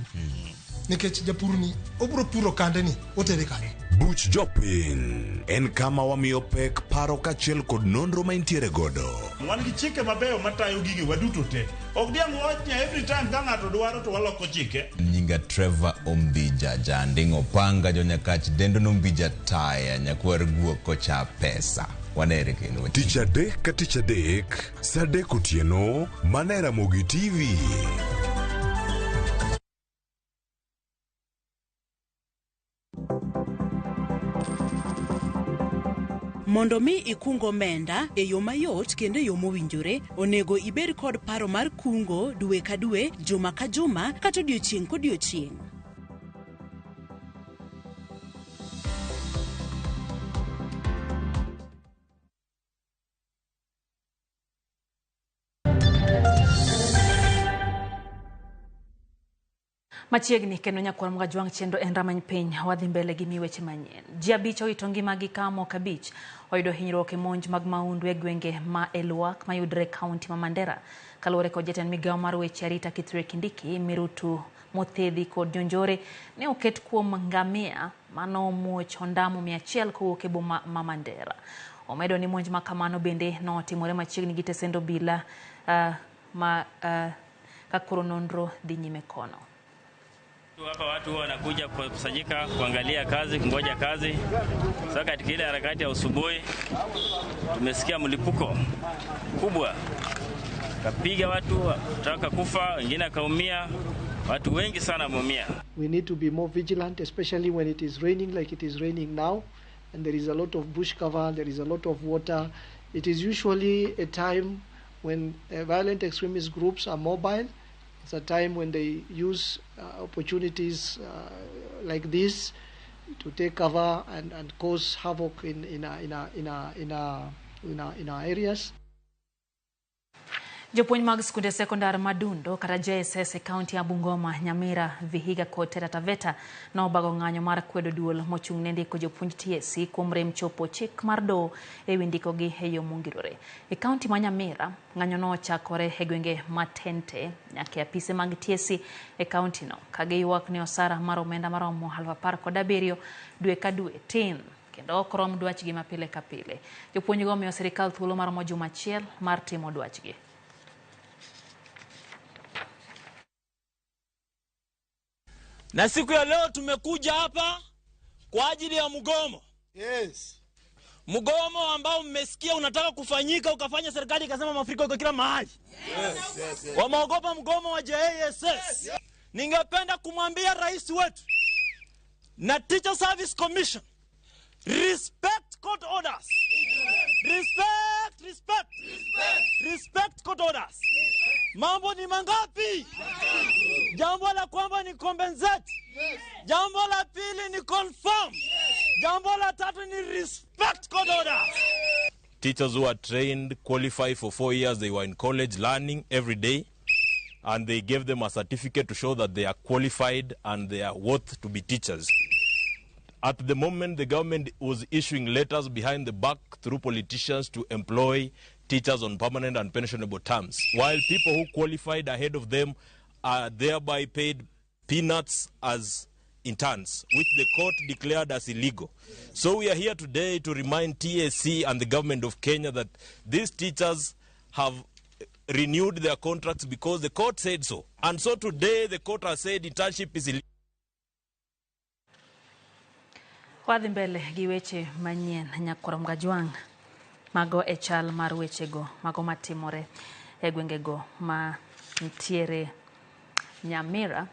Nikech japur ni obro puro kande ni otere kanye. Buch jopiny en kama wamiyo pek paro kaachiel kod nonro ma intiere godo. Wan gi chike mabeyo matayo gige waduto te. Ok diang' wach ni every time ka ng'ato dwaro to waloko chike. Nyinga Trevor Ombija Janding'o Panga jonyakach dendo nombija taya nyakwar guok kocha pesa. Wanere kendo. Tich adek ka tich adek, saa adek otieno, mana e Ramogi TV. Mondo mi ikung omenda e yo mayot kendo e yo mowinjore, onego ibed kod paro mar kungo dwe ka dwe, juma ka juma, kata odiochieng' kodiochieng'. Machiegni kendo nyakwar Mgajwang' chenro en rameny piny wadhi mbele gi mi weche manyien. Ji abich owito ngimagi ka moko abich oyudo hinyruok e monj mag mahundu e gwenge ma Elwak mayudore e kaunti ma Mandera. Kaluwore kod jatend migawo mar weche arita Kithure Kindiki, mirutu mothedhi kod jonjore ne oket kuom ngamia manomuoch ondamo 100 kowuok e boma ma Mandera. Omedo ni monj ma kamano bende notimore machiegni gi tesend obila ka koro nonro dhi nyime kono. Hapa watu wanakuja kukusanyika kuangalia kazi, kungoja kazi. Sasa katika ile harakati ya usubuhi tumesikia mlipuko kubwa. Kapiga watu taka kufa, wengine akaumia, watu wengi sana wameumia. We need to be more vigilant, especially when it is raining like it is raining now, and there is a lot of bush cover, there is a lot of water. It is usually a time when violent extremist groups are mobile. It's a time when they use opportunities like this to take cover and cause havoc in our areas. Jopuonj mag skunde sekondar Madundo kata JSS e kaunti ya Bungoma, Nyamira, Vihiga kod Taita Taveta nobago ng'anyo mar kwedo duol mochung' ne ndiko jopuonj TSC kuom rem chopo chik mar doho ewi ndikogi e yo mongirore. E kaunti ma Nyamira, ng'anyo nochakore e gwenge ma Tente nyaka e apise mag TSC e kaunti no ka giywak ni osara mar omenda maromo 17,000 dwe ka dwe tin kendo ok rom dwachgi ma pile ka pile. Jopuonjgo omiyo sirikal thuolo maromo juma achiel mar timo dwachgi. Na siku ya leo tumekuja hapa kwa ajili ya mgomo. Yes. Mgomo ambao mmesikia unataka kufanyika ukafanya serikali ikasema mafuriko iko kila mahali. Yes, yes, yes. Wameogopa mgomo wa JSS. Yes. Ningependa kumwambia rais wetu na Teacher Service Commission, respect court orders. Respect, respect. Respect. Respect court orders. Mambo ni mangapi? Jambo la kwamba ni compensate. Yes. Jambo la pili ni confirm. Yes. Jambo la tatu ni respect court orders. Teachers who are trained, qualify for 4 years, they were in college learning every day, and they gave them a certificate to show that they are qualified and they are worth to be teachers. At the moment, the government was issuing letters behind the back through politicians to employ teachers on permanent and pensionable terms, while people who qualified ahead of them are thereby paid peanuts as interns, which the court declared as illegal. So we are here today to remind TSC and the government of Kenya that these teachers have renewed their contracts because the court said so. And so today the court has said internship is illegal. Wadhi mbele gi weche manyien nyakwar Mgajwang' mago e chal mar wechego mago matimore e gwengego ma nitiere Nyamira.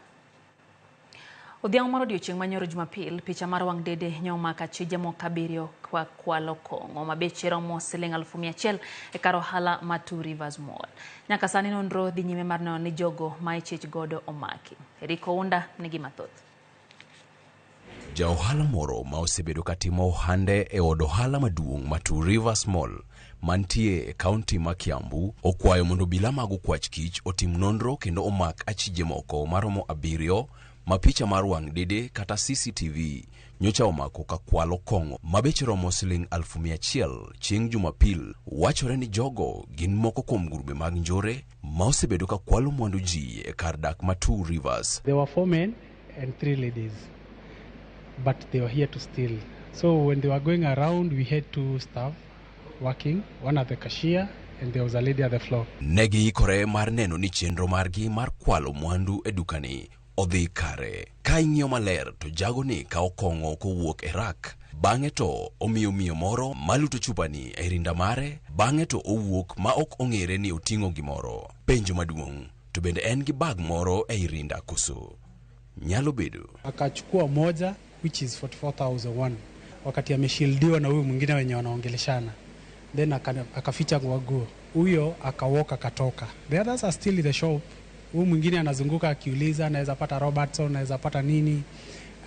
Odhiambo mar odiochieng' manyoro Jumapil, picha mar wang' dede nyomako achije moko 7 kwa kwalo kong'o ma beche romo siling 100,000 e kar ohala ma Two Rivers Mall. Nyaka sani nonro dhi nyime mar neno ni jogo ma ichich godo omaki. Eriko Unda nigi mathoth. Ja ohala moro ma osebedo katimo ohande e od ohala maduong' ma Two Rivers Mall mantie e kaunti ma Kiambu okwayo mondo obila mag okwach kich otim nonro kendo omak achije moko maromo 7 ma picha mar wang' dede kata CCTV nyocha omako ka kwalo kong'o ma beche romo siling 100,000 chieng' Jumapil. Wachore ni jogo gin moko kuom grube mag njore ma osebedo ka kwalo mwandu ji e kar dak ma Two Rivers. There were 4 men and 3 ladies, but they were here to steal. So when they were going around, we had 2 staff working, one at the cashier and there was a lady at the floor. Ne giikore mar neno ni chenro margi mar kwalo mwandu e dukani odhi kare. Ka ing'iyo maler to jagoni kawo kong'o kowuok e rak, bang'e to omiyo miyo moro maluto chupani e rinda mare, bang'e to owuok ma ok ong'ere ni oting'o gimoro. Penjo maduong', to bende en gi bag moro ei rinda koso? Nyalo bedo. Akachukua moja which is 44,001 wakati ameshildiwa na huyu mwingine wenye wanaongeleshana, then akaficha nguo, huyo akawoka akatoka. The others are still in the shop. Huyu mwingine anazunguka akiuliza anaweza pata Robertson, anaweza pata nini,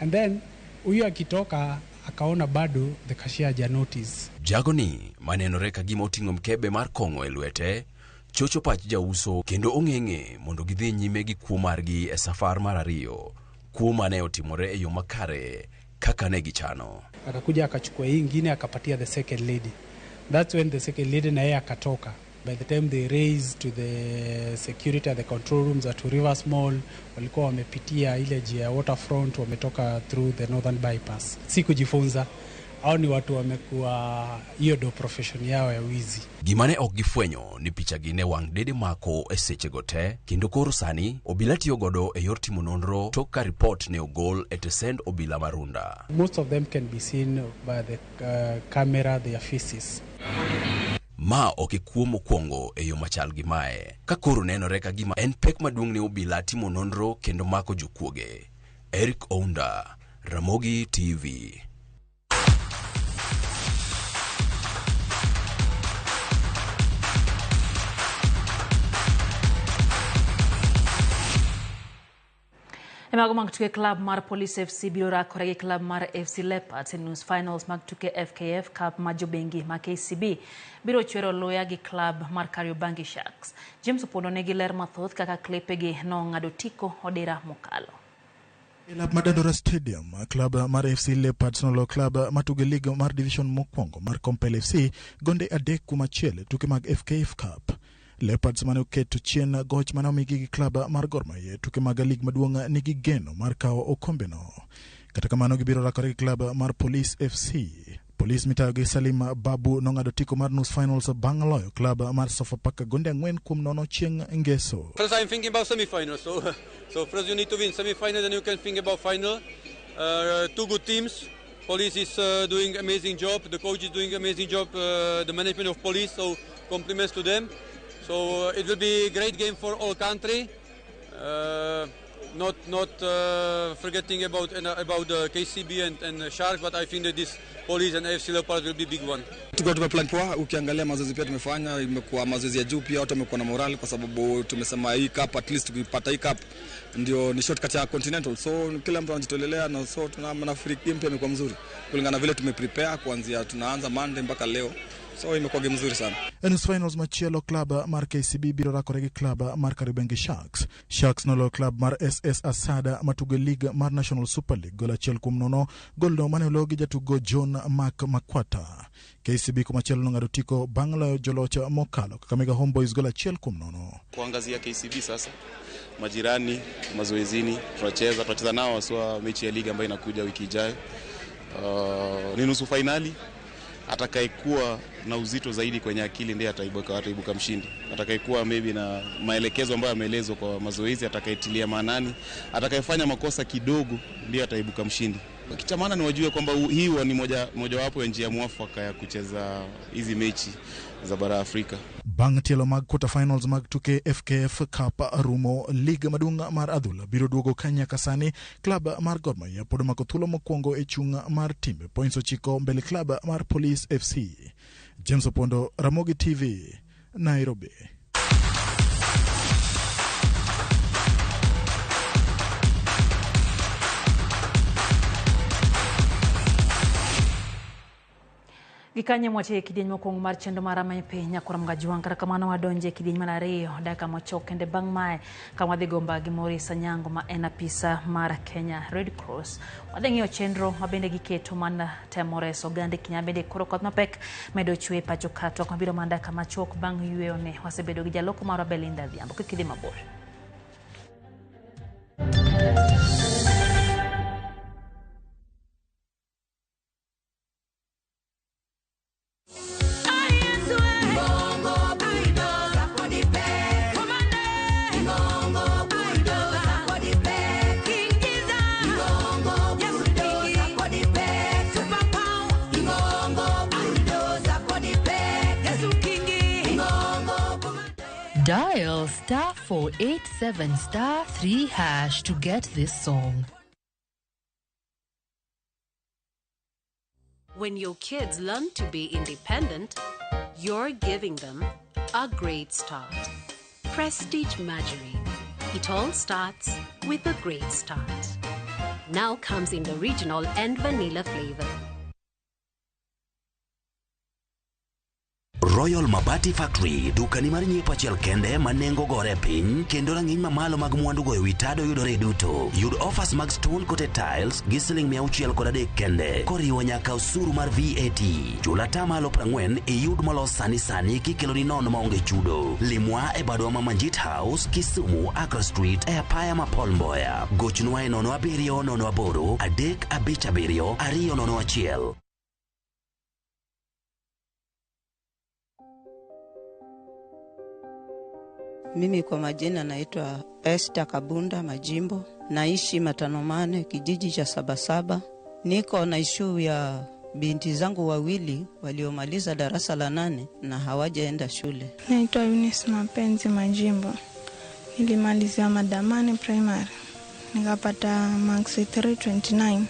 and then huyu akitoka akaona bado the cashier haja notice. Jagoni manenore ka gima oting'o mkebe mar kong'o e lwete chocho pach jauso kendo ong'eng'e mondo gidhi nyime gi kuo margi e safar mar 2. Kuo mane otimore e yo makare kaka ne gichano. Akakuja akachukua hii ingine akapatia the second lady. That's when the second lady na yeye akatoka. By the time they raised to the security at the control rooms at Two Rivers Mall, walikuwa wamepitia ile njia ya waterfront, wametoka through the northern bypass. Si kujifunza, au ni watu wamekuwa hiyo do profession yao ya wizi. Gima ne ok gifwenyo ni picha gi ne wang' dede mako e sechego te, kendo koro sani obila tiyo godo e yor timo nonro tok ka ripot ne ogol e tesend obila Marunda. Most of them can be seen by the camera, their faces. Ma ok e kuo mokwongo e yo machal gi mae, ka koro nenore ka gima en pek maduong' ne obila timo nonro kendo mako jokuoge. Eric Ounda, Ramogi TV. E mago mag tuke, club mar Police FC biro rakore gi club mar FC Leopards e nus finals mag tuke FKF Cup ma jobengi ma KCB biro chwero luya gi club mar Kariobangi Sharks. James Opondo nigi ler mathoth kaka klepegi nong'ado tiko odira mokalo. E lab mar Dandora Stadium, club mar FC Leopards noloyo club matugo league mar division mokwongo mar Kompel FC gonde 3-1 tuke mag FKF Cup. Leopards mane oketo chien goch mane omigi gi club mar Gor Mahia tuke mag lig maduong' nigi geno mar kawo okombeno. Kata kamano gibiro rakore gi club mar Police FC. Police mitayo gi Salim Babu nong'ado tiko mar nus finals bang' loyo club mar Sofapaka gonde 4-0 chieng' Ngeso. First I'm thinking about semi-final, so first you need to win semi-final, then you can think about final. 2 good teams. Police is doing amazing job, the coach is doing amazing job, the management of Police, so compliments to them. So it will be a great game for all country. Not forgetting about the KCB and Sharks, but I think that this Police and AFC Leopards will be big one. Tuko tumeplan poa, ukiangalia mazoezi pia tumefanya, imekuwa mazoezi ya juu pia, watu wamekuwa na morale kwa sababu tumesema hii cup at least tukipata hii cup ndio ni shortcut ya Continental. So kila mtu anajitolelea na so tunafikiri game pia imekuwa mzuri kulingana vile tumeprepare kuanzia tunaanza Monday mpaka leo. So imekuwa game nzuri sana. En finals machielo club mar KCB biro rakore gi club mar Kariobangi Sharks. Sharks noloyo club mar SS Asada matugo league mar National Super League gol 1-0, golno mane olo gi jatugo John Mark Makwata. KCB kumachielo nong'ado tiko bang' loyo joloch mokalo Kakamega Homeboys gol 1-0. Kuangazia KCB sasa, majirani mazoezini, tunacheza nao haswa mechi ya ligi ambayo inakuja wiki ijayo. Ni nusu finali. Atakayekuwa na uzito zaidi kwenye akili ndiye ataibuka mshindi. Atakayekuwa maybe na maelekezo ambayo ameelezwa kwa mazoezi, atakayetilia maanani, atakayefanya makosa kidogo ndiye ataibuka mshindi. Kicha maana ni wajue kwamba hii ni mojawapo ya njia mwafaka ya kucheza hizi mechi za bara Afrika. Bang' tielo mag quarter finals mag tuke FKF Cup rumo, lig maduong' mar adhula biro duogo ka nyaka sani klab mar Gor Mahia pod omako thuolo mokwongo e chung' mar timbe points 9 mbele klab mar Police FC. James Opondo, Ramogi TV, Nairobi. Gikanye mwatie e kidieny mokwongo mar chenro mar Rameny Piny Nyakwar Mgajwang'. Kata kamano wadonje e kidieny mar ariyo dakika machuok kende bang' mae ka wadhi go mbaka gi Maurice Anyango ma en apisa mar Kenya Red Cross. Wadhi ng'iyo chenro ma bende giketo mar temo reso oganda e kinde bende koro koth mapek medo chwe e pacho ka. Twak mabiro mana dakika machuok bang' yweyo ne wasebedo gi jaloko marwa Belinda Adhiambo. Kik idhi mabor. Dial star 487 star 3 hash to get this song. When your kids learn to be independent, you're giving them a great start. Prestige Margarine. It all starts with a great start. Now comes in the original and vanilla flavor. Royal Mabati Factory, dukani mar nyiepo achiel kende ma nengo gore piny kendo rang'iny mamalo mag mwandu goyo wi tado yudore duto. Yud offers mag stone coated tiles gi siling 603 kende koriwo nyaka osuru mar VAT. Chul atamalo 40 iyud molos sani sani kikeloni nono maonge chudo. Limwa e badwa ma Manjit House, Kisumu, Accra Street e apaya ma Paul Mboya. Gochnwa e 07 08 357 201. Mimi kwa majina naitwa Esther Kabunda Majimbo, naishi Matanomane, kijiji cha Sabasaba. Niko na ishu ya binti zangu wawili waliomaliza darasa la 8 na hawajaenda shule. Naitwa Eunice Mapenzi Majimbo. Nilimalizia Madamani Primary, nikapata marks 329,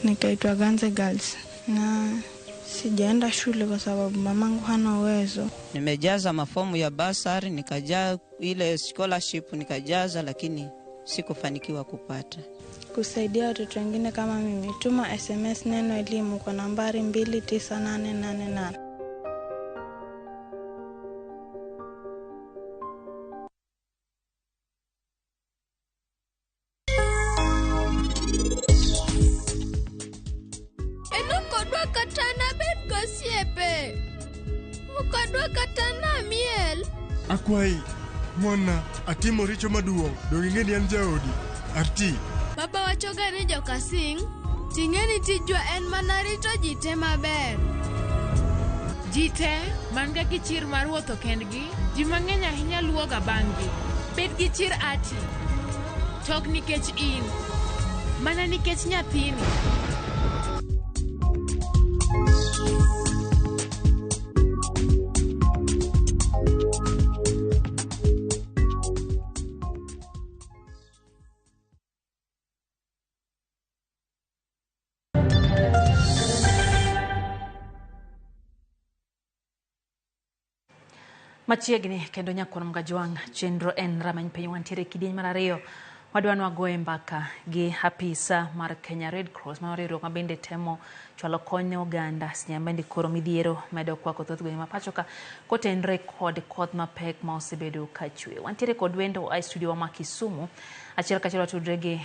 nikaitwa Ganze Girls na sijaenda shule kwa sababu mamangu hana uwezo. Nimejaza mafomu ya basari, nikajaza ile scholarship nikajaza, lakini sikufanikiwa kupata. Kusaidia watoto wengine kama mimi, tuma SMS neno elimu kwa nambari 29888. Akwai ng'wonna, atimo richo maduong', dong' ing'e ni an jaodi. Arti. Baba wachoga ni jokasing, ting'e ni tijwa en mana rito ji te maber. Ji te man ga gi chir mar wuotho kendgi, ji mang'eny ahinya luwoga bang'gi. Bed gi chir ati. Tok nikech in, mana nikech nyathini. Machiegni kendo nyakwar Mgajwang' chenro en Rameny Piny. Wantiere e kidieny mar ariyo wadwa nwagoye mbaka gi apisa mar Kenya Red Cross ma riwruok ma bende temo chwalo kony ne oganda seche ma bende koro midhiero medo kwako thoth gwenge ma pacho ka kotenre kod koth mapek ma osebedo ka chwe. Wantiere kod wendo e studio wa ma Kisumu. Achiel kachiel watudre gi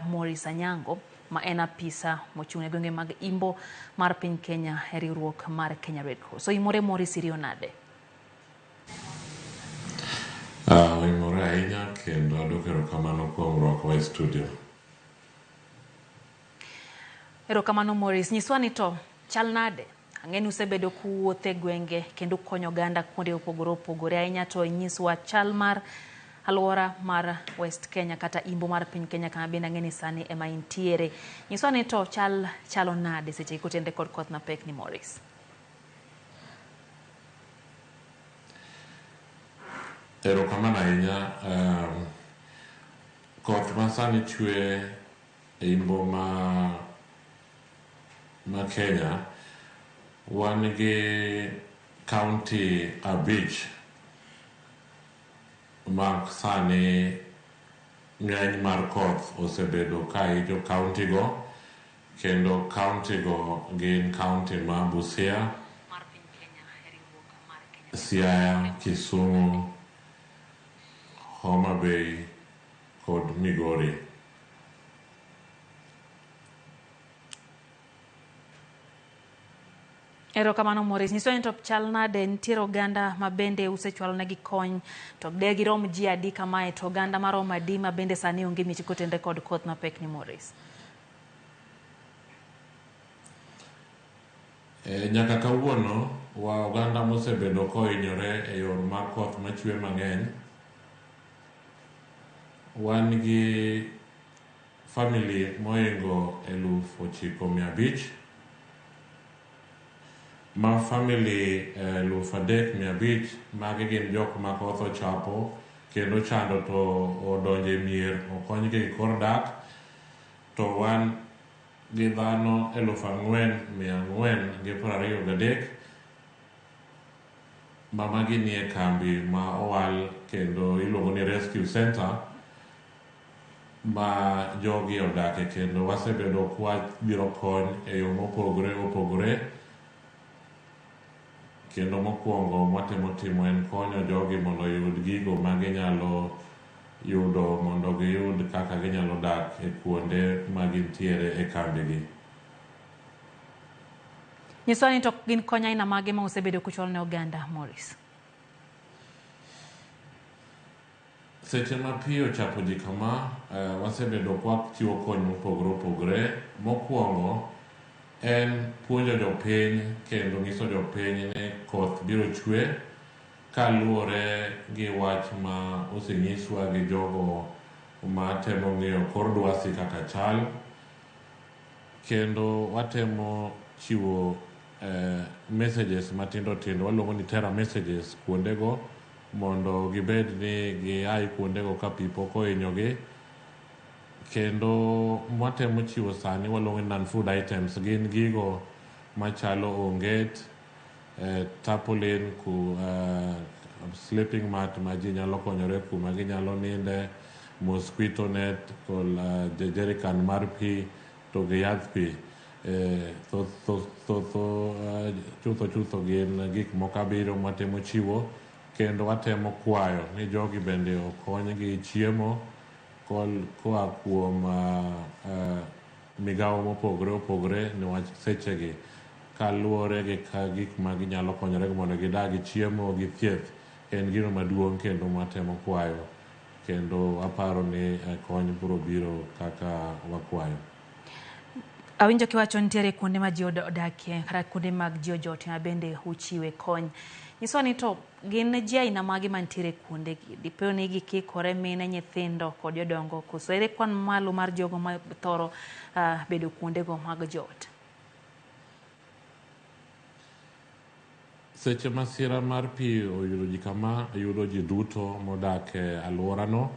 Maurice Anyango ma en apisa mochung' ne gwenge mag Imbo mar piny Kenya e riwruok mar Kenya Red Cross. So imore Maurice, iriyo nade? Oimore ahinya kendo adwoko erokamano kuom rwakowa e studio. Erokamano Maurice, nyiswa ni to chal nade? Ang'e ni usebedo kuwuotho e gwenge kendo konyo oganda kuonde opogore opogore ahinya, to inyiswa chal mar alwora mar West Kenya kata imbo mar piny Kenya kama bende ang'e ni sani ema intiere. Nyiswa ni to chal chalo nade seche kotenre kod koth mapek ni Maurice? Erokamano ahinya. Koth masani chwe e imbo ma Kenya, wan gi kaunti 5 ma sani ng'eny mar koth osebedo ka hinyo kaunti go, kendo kaunti go gin kaunti ma Busia, Siaya, Kisumu, Homa Bay kod Migori. Erokamano Maurice. Nyiso ni to chal nade, nitiere oganda ma bende usechwalo negi kony, to de girom ji adi kamae, to oganda maromo adi ma bende sani onge miech kotenre kod koth mapek ni Maurice? Nyaka kawuono wa oganda mosebedo kohinyore e yor mar koth machwe mang'eny, wan gi family mohingo 9,500, ma family 3,500 magi gin jok ma koth ochapo kendo chando to odonje mier, okonygi gi kor dak, to wan gi dhano 4,423 ma magi nie kambi ma owal kendo iluongo ni Rescue Center ma jogi odake, kendo wasebedo kwa biro kony e yo mopogore opogore. Kendo mokwongo mwatemo timo en konyo jogi mondo oyud gigo ma ginyalo yudo mondo giyud kaka ginyalo dak e kuonde ma gintiere e kambigi. Nyiswa ni to gin kony aina mage ma usebedo kuchwalo ne oganda, Maurice? Seche ma pi ochapo ji kama, wasebedo kwa chiwo kony mopogore opogore. Mokwongo en puonjo jopiny kendo nyiso jopiny ni koth biro chwe kaluwore gi wach ma osenyiswa gi jogo ma temo ng'iyo kor lwasi kaka chal, kendo watemo chiwo messages matindo tindo waluongo ni terror messages kuondego mondo gibed ni giai kuondego ka pi pok ohinyogi. Kendo mwatemo chiwo sani waluongo ni non-food items, gin gigo machalo onget, tarpaulin, sleeping mat ma ji nyalo konyore kuma ginyalo ninde, mosquito net kod jerrycan mar pi to gi yadh pi. Chutho chutho gin gik moko 7 mwatemo chiwo, kendo watemo kwayo ni jogi bende okony gi chiemo koa kuom migawo mopogore opogore, niwach sechegi kaluwore gi gik ma ginyalo konyore mondo gidag gi chiemo gi thieth en gino maduong' kendo mwatemo kwayo, kendo aparo ni kony biro biro kaka wakwayo. Awinjo kiwacho nitiere kuonde ma ji odakie kata kuonde mag ji ojotie ma bende uchiwe kony. Nyiswa ni to gin ji aina mage mantiere kuondegi? Dipo ni gikikore mine, nyithindo kod jodongo, koso ere kwan malo mar jogo ma thoro bedo kuondego mag joot? Seche masira mar pi oyudo ji kama, yudo ji duto modak e alworano,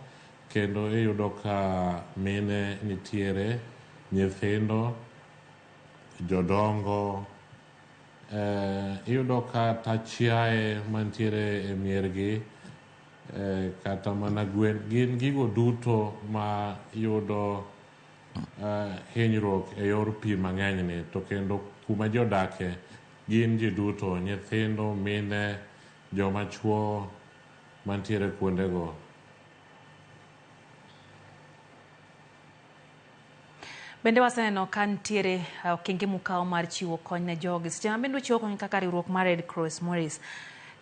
kendo iyudo ka mine nitiere, nyithindo, jodongo, iyudo kata chiaye mantiere e miergi, kata mana gwen, gin gigo duto ma yudo hinyruok e yor pi mang'eny ni, to kendo kuma ji odake gin ji duto, nyithindo, mine, joma chuo mantiere kuondego. Bende waseneno ka nitiere okenge mukawo mar chiwo kony ne jogi. Seche ma bende uchiwo kony kaka riwruok mar Red Cross, Maurice,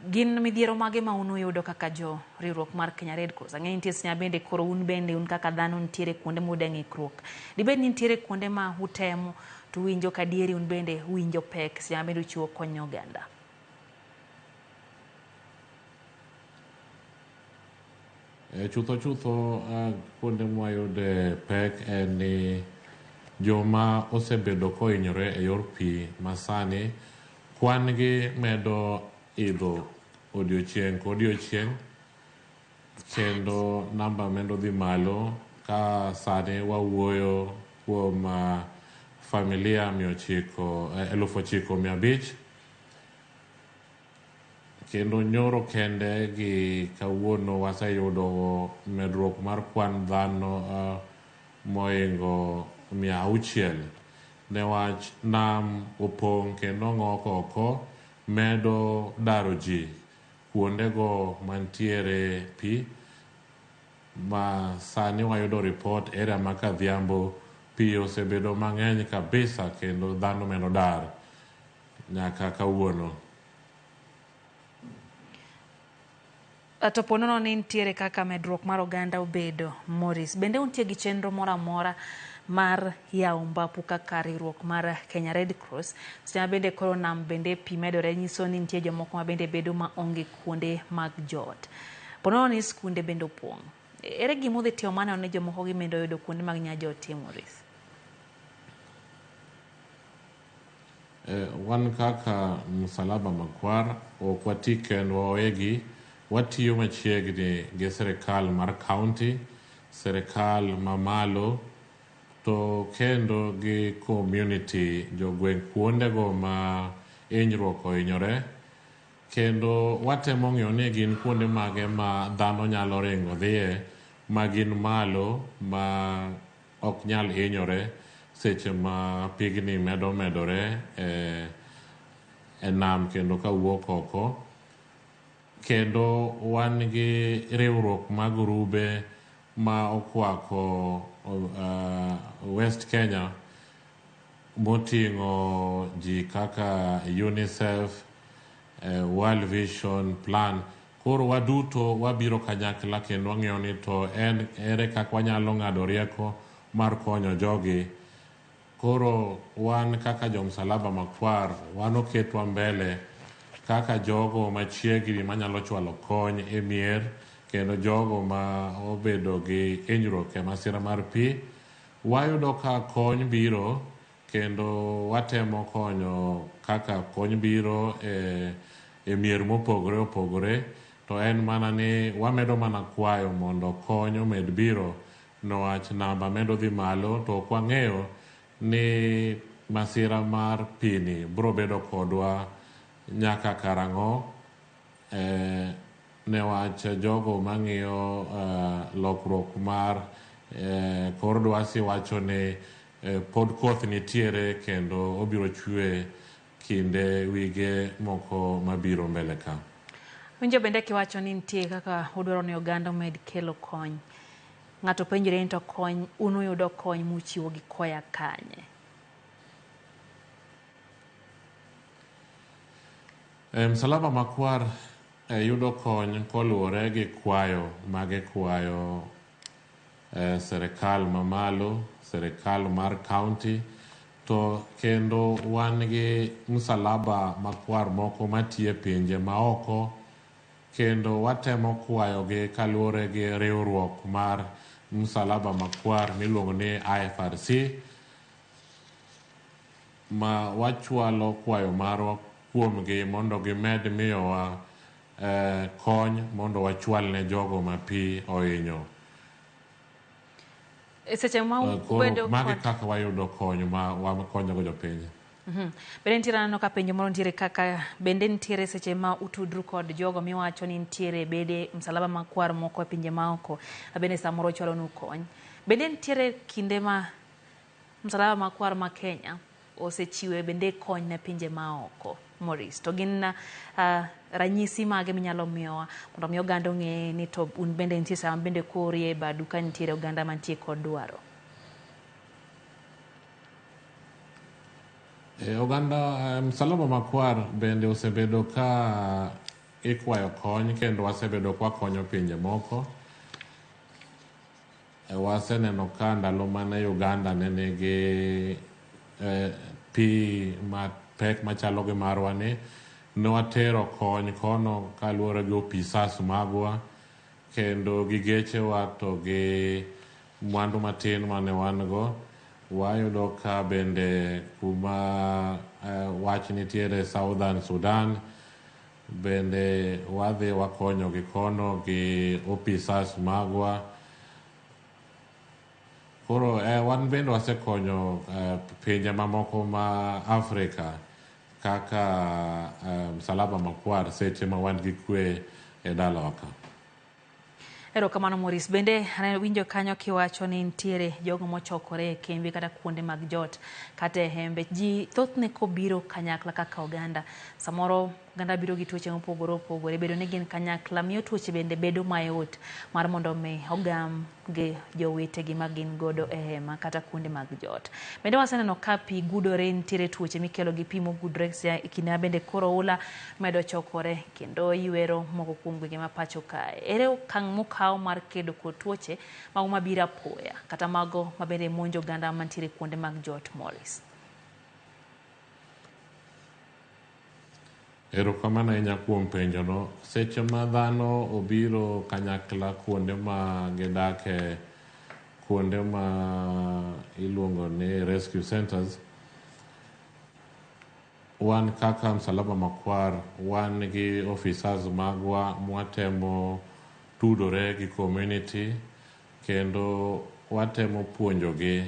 gin midhiero mage ma un uyudo kaka jo riwruok mar Kenya Red Cross? Ang'eyo nitie seche ma bende koro un bende un kaka dhano nitiere kuonde muyude ng'ikruok. Dibed ni nitiere kuonde ma utemo to uwinjo ka adieri un bende uwinjo pek seche ma bende uchiwo kony ne oganda? Chutho chutho kuonde mwayude pek en ni joma osebedo kohinyore e yor pi masani kwan gi medo idho odiochieng' kodiochieng', Kendo namba medo dhi malo ka sani wawuoyo kuom familia 905,000. Kendo nyoro kende gi kawuono waseyudo medruok mar kwan dhano mohingo 600 newach nam opong' kendo ng'ok oko medo daro ji kuondego mantiere pi ma sani wayudo ripot area ma Kadhiambo pi osebedo mang'eny kabisa kendo dhano medo dar nyaka kawuono. To po nono ni nitiere kaka medruok mar oganda obedo, Maurice, bende untie gi chenro moro amora mar yawo mbapu kaka riwruok mar Kenya Red Cross? Seche ma bende koro nam bende pi medore nyiso ni nitie jomoko ma bende bedo maonge kuonde mag joot. Po nono ni skunde bende opong'. Ere gima udhi timo maneno ni jomoko gi bende oyudo kuonde mag nya joot tie, Maurice? Wan kaka Msalaba Makwar ok wati kendwa wawegi, watiyo machiegni gi sirikal mar county, sirikal mamalo to kendo gi community jogweng' kuondego ma hinyruok ohinyore kendo watemo ng'iyo ni gin kuonde mage ma dhano nyalo ringo dhiye ma gin malo ma ok nyal hinyore seche ma pigni medo medore e nam kendo kawuok oko. Kendo wan gi riwruok mag grube ma okwako West Kenya moting'o ji kaka UNICEF, World Vision Plan. Koro waduto wabiro kanyakla kendo wang'iyo ni to en ere kaka wanyalo ng'ado rieko mar konyo jogi. Koro wan kaka jo Msalaba Makwar wan oketwa mbele kaka jogo machiegni manyalo chwalo kony e mier kendo jogo ma obedo gi hinyruok e masira mar pi. Wayudo ka kony biro kendo watemo konyo kaka kony biro e mier mopogore opogore to en mana ni wamedo mana kwayo mondo kony omed biro newach namba medo dhi malo to ok wang'eyo ni masira mar pi ni biro bedo kodwa nyaka karang'o newach jogo mang'iyo lokruok mar kor lwasi wacho ni pod koth nitiere kendo obiro chwe kinde wige moko mabiro mbele ka. Winjo bende kiwacho ni nitie kaka udwaro ni oganda omed kelo kony. Ng'ato penjore ni to kony un uyudo kony muchiwo gi koya kanye? Msalaba Makwar yudo kony koluwore gi kwayo magikwayo sirikal mamalo, sirikal mar county to kendo wan gi Msalaba Makwar moko matiyo e pinje maoko kendo watemo kwayogi kaluwore gi riwruok mar Msalaba Makwar miluongo ni IFRC ma wachwalo kwayo marwa kuomgi mondo gimed miyowa kony mondo wachwal ne jogo ma pi ohinyo. Seche ma ubedo magi kaka wayudo kony ma wakonyogo jopiny. Bende nitiere aneno ka penjo moro nitiere kaka bende nitiere seche ma utudru kod jogo miwacho ni nitiere bede Msalaba Makwar moko e pinje maoko bende samoro chwalonu kony. Bende nitiere kinde ma Msalaba Makwar ma Kenya osechiwe bende kony ne pinje maoko, Maurice? To gin ranyisi mage minyalo miyowa mondo mi oganda ong'e ni to un bende nitie sama bende korie badu ka nitiere oganda mantie kod dwaro? Oganda Msalaba Makwar bende osebedo ka ikwayo kony kendo wasebedo ka wakonyo pinje moko. Waseneno ka ndalo mane Uganda ne nigi pi mapek machalo gi marwa ni, ne watero kony kono kaluwore gi opisas magwa kendo gi gechewa to gi mwandu matin mane wan go. Wayudo ka bende kuma wach nitiere Southern Sudan, Bende wadhi wakonyo gi kono gi opisas magwa. Koro wan bende wasekonyo pinje mamoko ma Afrika kaka Msalaba Makwar seche ma wan gi kwe e dalawa ka. Erokamano Maurice. Bende winjo kanyo kiwacho ni nitiere jogo mochokore e kembe kata kuonde mag jot kata e hembe. Ji thothne kobiro kanyakla kaka oganda, samoro oganda biro gi tuoche mopogore opogore, bedo ni gin kanyakla miyo tuoche bende bedo mayot mar mondo mi ogam gi jowetegi ma gin godo e hema kata kuonde mag jot. Bende waseneno ka pi gudore, nitiere tuoche mikelo gi pi mogudore e kinde ma bende koro oula medo chokore kendo ywero moko kuom gwenge ma pacho kae. Ere okang' mokaw mar kedo kod tuoche mago mabiro apoya kata mago mabende monjo oganda mantiere kuonde mag jot, Maurice? Erokamano ahinya kuom penjono. Seche ma dhano obiro kanyakla kuonde ma gidake, kuonde ma iluongo ni rescue centers, wan kaka Msalaba Makwar wan gi officers magwa mwatemo tudore gi community kendo watemo puonjogi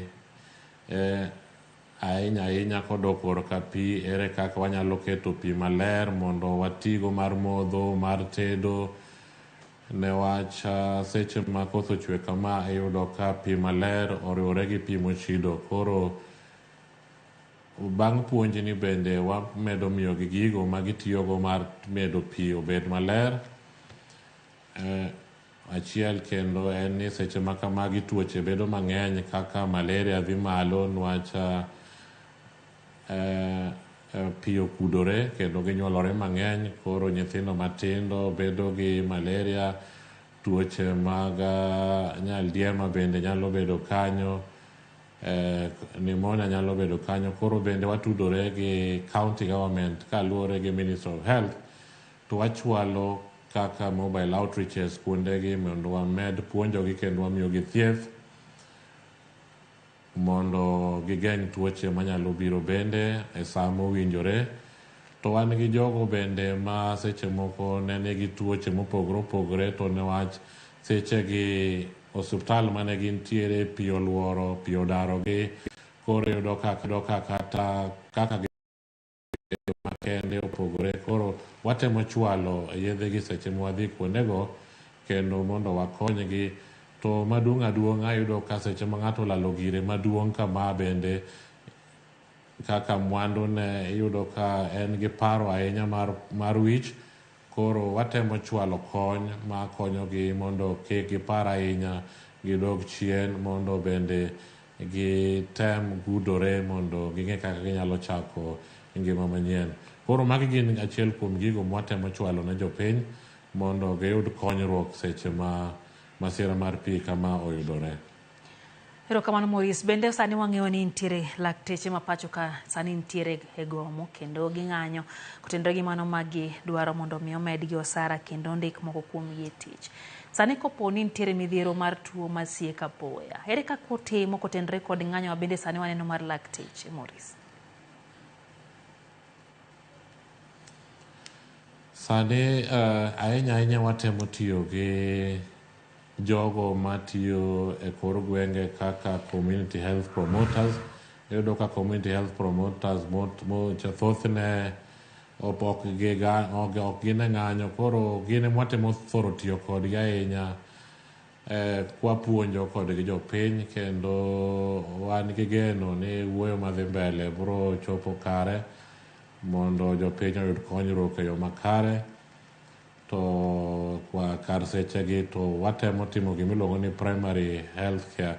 ahinya ahinya kodok korka pi, ere kaka wanyalo keto pi maler mondo watigo mar modho, mar tedo, newach seche ma koth ochwe kama iyudo ka pi maler oriwore gi pi mochido. Koro bang' puonjni bende wamedo miyogi gigo ma gitiyogo mar medo pi obed maler. Achiel kendo en ni seche ma kamagi tuoche bedo mang'eny kaka malaria dhi malo niwach pi okudore kendo ginyuolore mang'eny, koro nyithindo matindo bedo gi malaria, tuoche mag nyaldiema bende nyalo bedo kanyo, pneumonia nyalo bedo kanyo. Koro bende watudore gi county government kaluwore gi Ministry of Health to wachwalo kaka mobile outreaches kuondegi mondo wamed puonjogi kendo wamiyogi thieth mondo gigeng' tuoche manyalo biro bende e sa mowinjore. To wan gi jogo bende ma seche moko ne nigi tuoche mopogore opogore to newach sechegi osiptal mane gintiere pi oluoro, pi odarogi, koro iyudo ka kata kaka makende opogore. Koro watemo chwalo yedhe gi seche mwadhi kuondego kendo mondo wakonygi. To maduong' aduong'a iyudo ka seche ma ng'ato olalo gire maduong' kama bende kaka mwandu ne iyudo ka en gi paro ahinya mar wich. Koro watemo chwalo kony ma konyogi mondo kik gipar ahinya, gidog chien mondo bende gitem gudore mondo ging'e kaka ginyalo chako ngima manyien. Koro magi gin achiel kuom gigo mwatemo chwalo ne jopiny mondo giyud konyruok seche ma masira mar pi kama oyudore. Erokamano Maurice. Bende sani wang'eyo ni nitiere lakteche ma pacho ka sani nitiere e gomo kendo ging'anyo kotenore gi mano ma gidwaro mondo mi omedgi osara kendo ndik moko kuomgi e tich. Sani kopo ni nitiere midhiero mar tuo masieko apoya, ere kaka utimo kotenore kod ng'anyo ma bende sani waneno mar lakteche, Maurice? Sani ahinya ahinya watemo tiyo gi jogo matiyo e kor gwenge kaka community health promoters. Iyudo ka community health promoters thothne ok gin e ng'anyo, koro gin ema watemo thoro tiyo kodgi ahinya kwapuonjo kodgi jopiny, kendo wan gi geno ni wuoyo madhi mbele biro chopo kare mondo jopiny oyud konyruok e yo makare. To kwa kar sechegi to watemo timo gimiluongo ni primary health care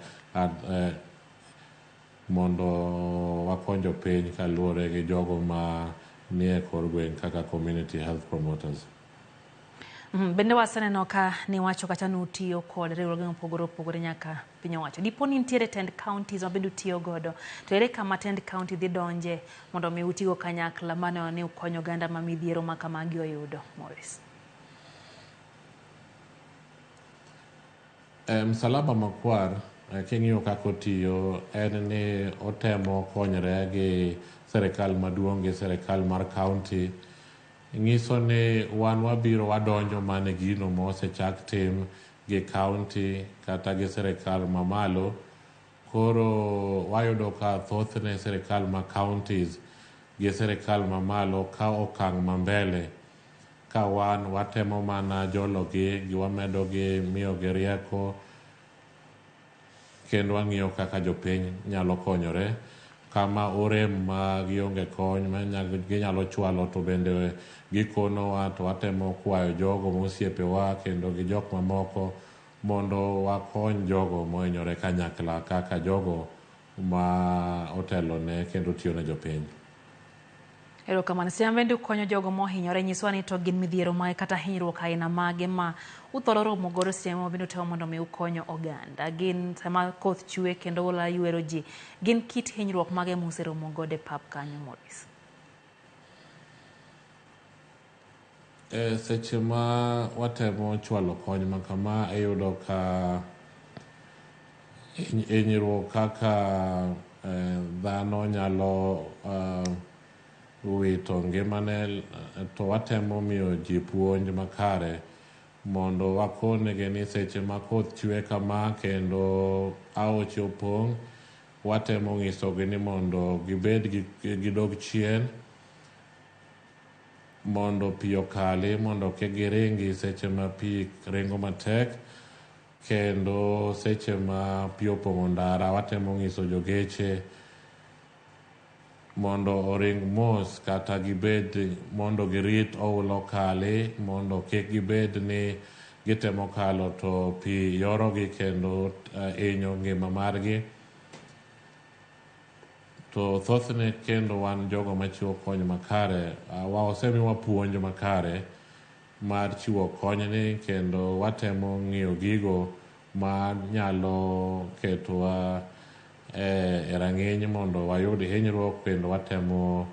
mondo wakony jopiny kaluwore gi jogo ma nie kor gweng' kaka community health promoters. Bende waseneno ka niwacho kata nutiyo kod riwruoge mopogore opogore nyaka piny owacho. Dipo ni nitiere tend counties ma bende utiyo godo, to ere kama tend county dhi donje mondo mi utigo kanyakla maneno ni ukonyo oganda ma midhiero ma kamagi oyudo, Maurice? Msalaba Makwar king'iyo kaka otiyo en ni otemo konyre gi serikal maduong' gi serikal mar county Nyiso ni wan wabiro wadonjo mana e gino mosechak tim gi kaunti kata gi sirikal mamalo. Koro wayudo ka thothne sirikal ma counties gi sirikal mamalo kawo okang' ma mbele ka wan watemo mana jologi gi wamedogi miyogi rieko kendo wang'iyo kaka jopiny nyalo konyore. Kama orem ma gionge kony ma ginyalo chwalo to bende gikonowa to watemo kwayo jogo mosiepewa kendo gi jok mamoko mondo wakony jogo mohinyore kanyakla kaka jogo ma otelone kendo tiyo ne jopiny. Erokamano. Seche ma bende ukonyo jogo mohinyore, nyiswa ni to gin midhiero mage kata hinyruok aina mage ma uthoro romo godo seche ma bende utemo mondo mi ukonyo oganda. Gin sama koth chwe kendo oula ywero ji, gin kit hinyruok mage museromo godo e pap kanyo, Maurice? Seche ma watemo chwalo kony ma kama, iyudo ka hinyruok kaka dhano nyalo wito ngimane, to watemo miyo ji puonj makare mondo wakonegi ni seche ma koth chwe kama kendo aoche opong', watemo nyisogi ni mondo gibed gidog chien mondo pi okali, mondo kik giringi seche ma pi ringo matek, kendo seche ma pi opong'o ndara watemo nyiso jogeche mondo oring mos kata gibed mondo girit oula okali mondo kik gibed ni gitemo kalo to pi yorogi kendo hinyo ngima margi. To thothne kendo wan jogo machiwo kony makare, osemiwa puonj makare mar chiwo konyni kendo watemo ng'iyo gigo ma nyalo ketowa e rang'iny mondo wayud hinyruok kendo watemo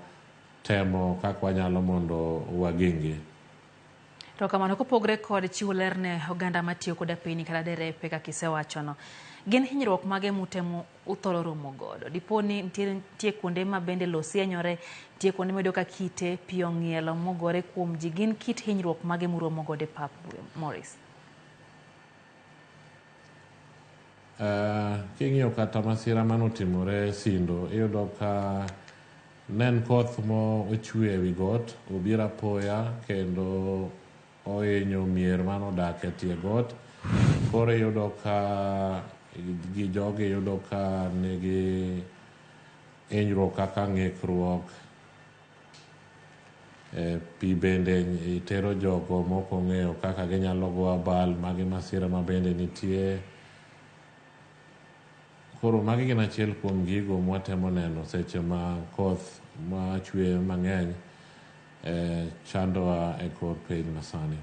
temo kaka wanyalo mondo waging'gi. To kamano kopogre kod chiwo ler ne oganda matiyo koda apeyni kata derepe kaka isewachono, gin hinyruok mage mutemo uthoro romo godo? Dipo ni nitie kuonde ma bende lowo sienyore, nitie kuonde miyudo ka kite pi ong'ielo mogore kuom ji, gin kit hinyruok mage muromo godo e pap, Maurice? King'iyo kata masira manotimore Sindo, iyudo ka ne en koth mo ochwe ewi got, obiro apoya kendo ohinyo mier manodak e tie got. Koro iyudo ka gi jogi yudo ka nigi hinyruok kaka ng'ikruok, pi bende tero jogo mok ong'eyo kaka ginyalo go abal, magi masira ma bende nitie. Koro magi gin achiel kuom gigo mwatemo neno seche ma koth machwe mang'eny chandowa e kor piny masani.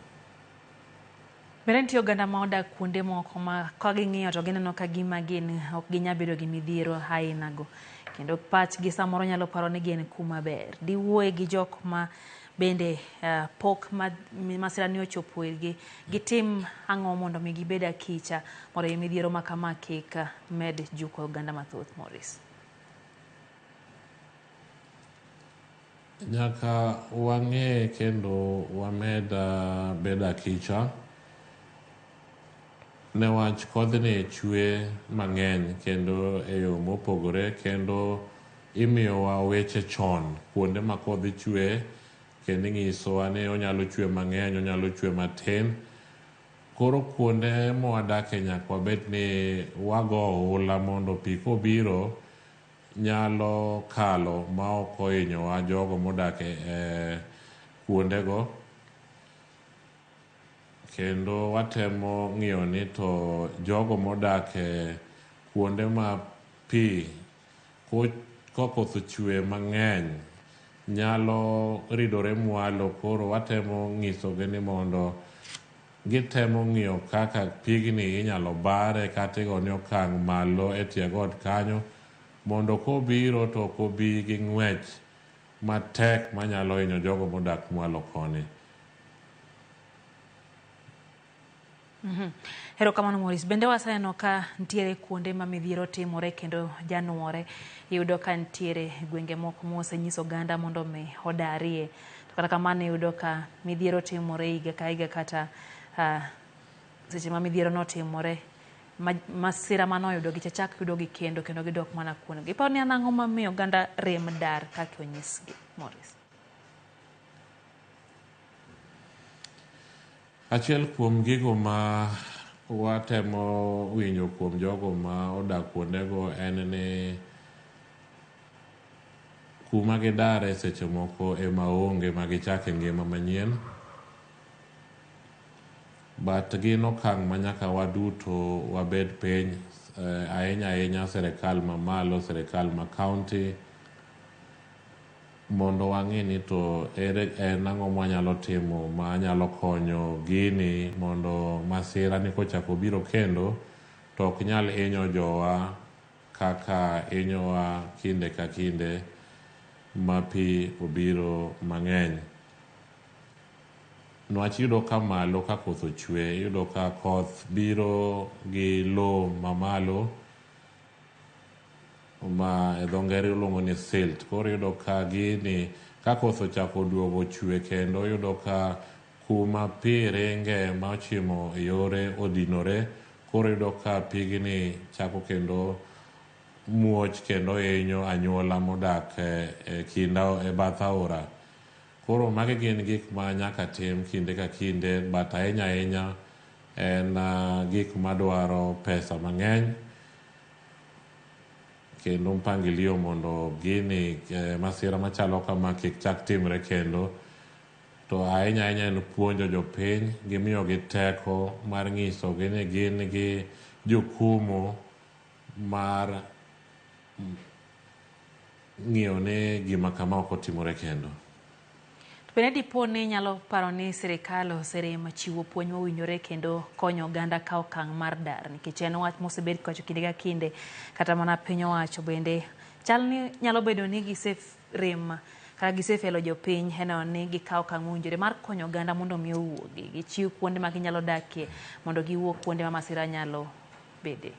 Bende nitie oganda ma odak kuonde moko ma ka ging'iyo to gineno ka gima gin ok ginyal bedo gi midhiero ainago, kendo pachgi samoro nyalo paro ni gin kuma ber. Diwuoye gi jok ma bende pok masira ni ochopo irgi, gitim ang'o mondo mi gibed akicha mondo mi midhiero ma kama kik med juko oganda mathoth, Maurice? Nyaka wang'e kendo wamed bedo akicha newach kodhni chwe mang'eny kendo e yo mopogore, kendo imiyowa weche chon kuonde ma kodhi chwe kendo ing'isowa ni onyalo chwe mang'eny, onyalo chwe matin. Koro kuonde mwadake nyaka wabed ni wago oula mondo pi kobiro nyalo kalo ma ok ohinyowa jogo modak e kuondego. Kendo watemo ng'iyo ni to jogo modak e kuonde ma pi kokoth ochwe mang'eny nyalo ridore mwalo, koro watemo ng'isogi ni mondo gitemo ng'iyo kaka pigni inyalo bare kata igone okang' malo e tie got kanyo mondo kobiro to ok obi gi ng'wech matek manyalo hinyo jogo modak mwalo koni. Erokamano Maurice. Bende waseneno ka nitiere kuonde ma midhiero timore kendo januore. Iyudo ka nitiere gwenge moko mosenyiso oganda mondo mi odarie. To Kata kamano iyudo ka midhiero timore higa ka higa kata seche ma midhiero notimore masira manoyudogi cha chak yudogi kendo kendo gidok mana kuondegi. Iparo ni an ang'o mamiyo oganda rem dar kaka onyisgi, Maurice? Achiel kuom gigo ma watemo winjo kuom jogo ma odak kuondego en ni kuma gidare seche moko ema onge ma gichake ngima manyien. But gin okang' ma nyaka waduto wabed piny, ahinya ahinya sirikal mamalo, sirikal ma county, mondo wang'i ni to ere en ang'o mwanyalo timo ma nyalo konyo gini mondo masira ni kochako biro kendo to ok nyal hinyo jowa kaka hinyowa kinde ka kinde ma pi obiro mang'eny. Nwach iyudo ka malo ka koth ochwe, iyudo ka koth biro gi lowo mamalo ma e dho ngere iluongo ni silt. Koro iyudo ka gini ka koth ochako duogo chwe kendo iyudo ka kuma pi ringe ma ochimo yore odinore, koro iyudo ka pigni chako kendo muoch kendo hinyo anyuola modak e kind e bath aora. Koro magi gin gik ma nyaka tim kinde ka kinde, but ahinya ahinya en gik madwaro pesa mang'eny kendo mpangilio mondo gini masira machalo kama kik chak timre kendo. To ahinya ahinya en puonjo jopiny gi miyogi teko mar nyisogi ni gin gi jukumu mar ng'iyo ni gima kama ok otimore kendo. Bende dipo ni inyalo paro ni sirikal oserem chiwo puonj mowinjore kendo konyo oganda kawo okang' mar dar, nikech en wach mosebed kiwacho kinde ka kinde, kata mana piny owacho bende chal ni nyalo bedo ni giserem kata gisefelo jopiny e neno ni gikawo okang' mowinjore mar konyo oganda mondo mi owuogi, gichiw kuonde ma ginyalo dakie mondo giwuog kuonde ma masira nyalo bede.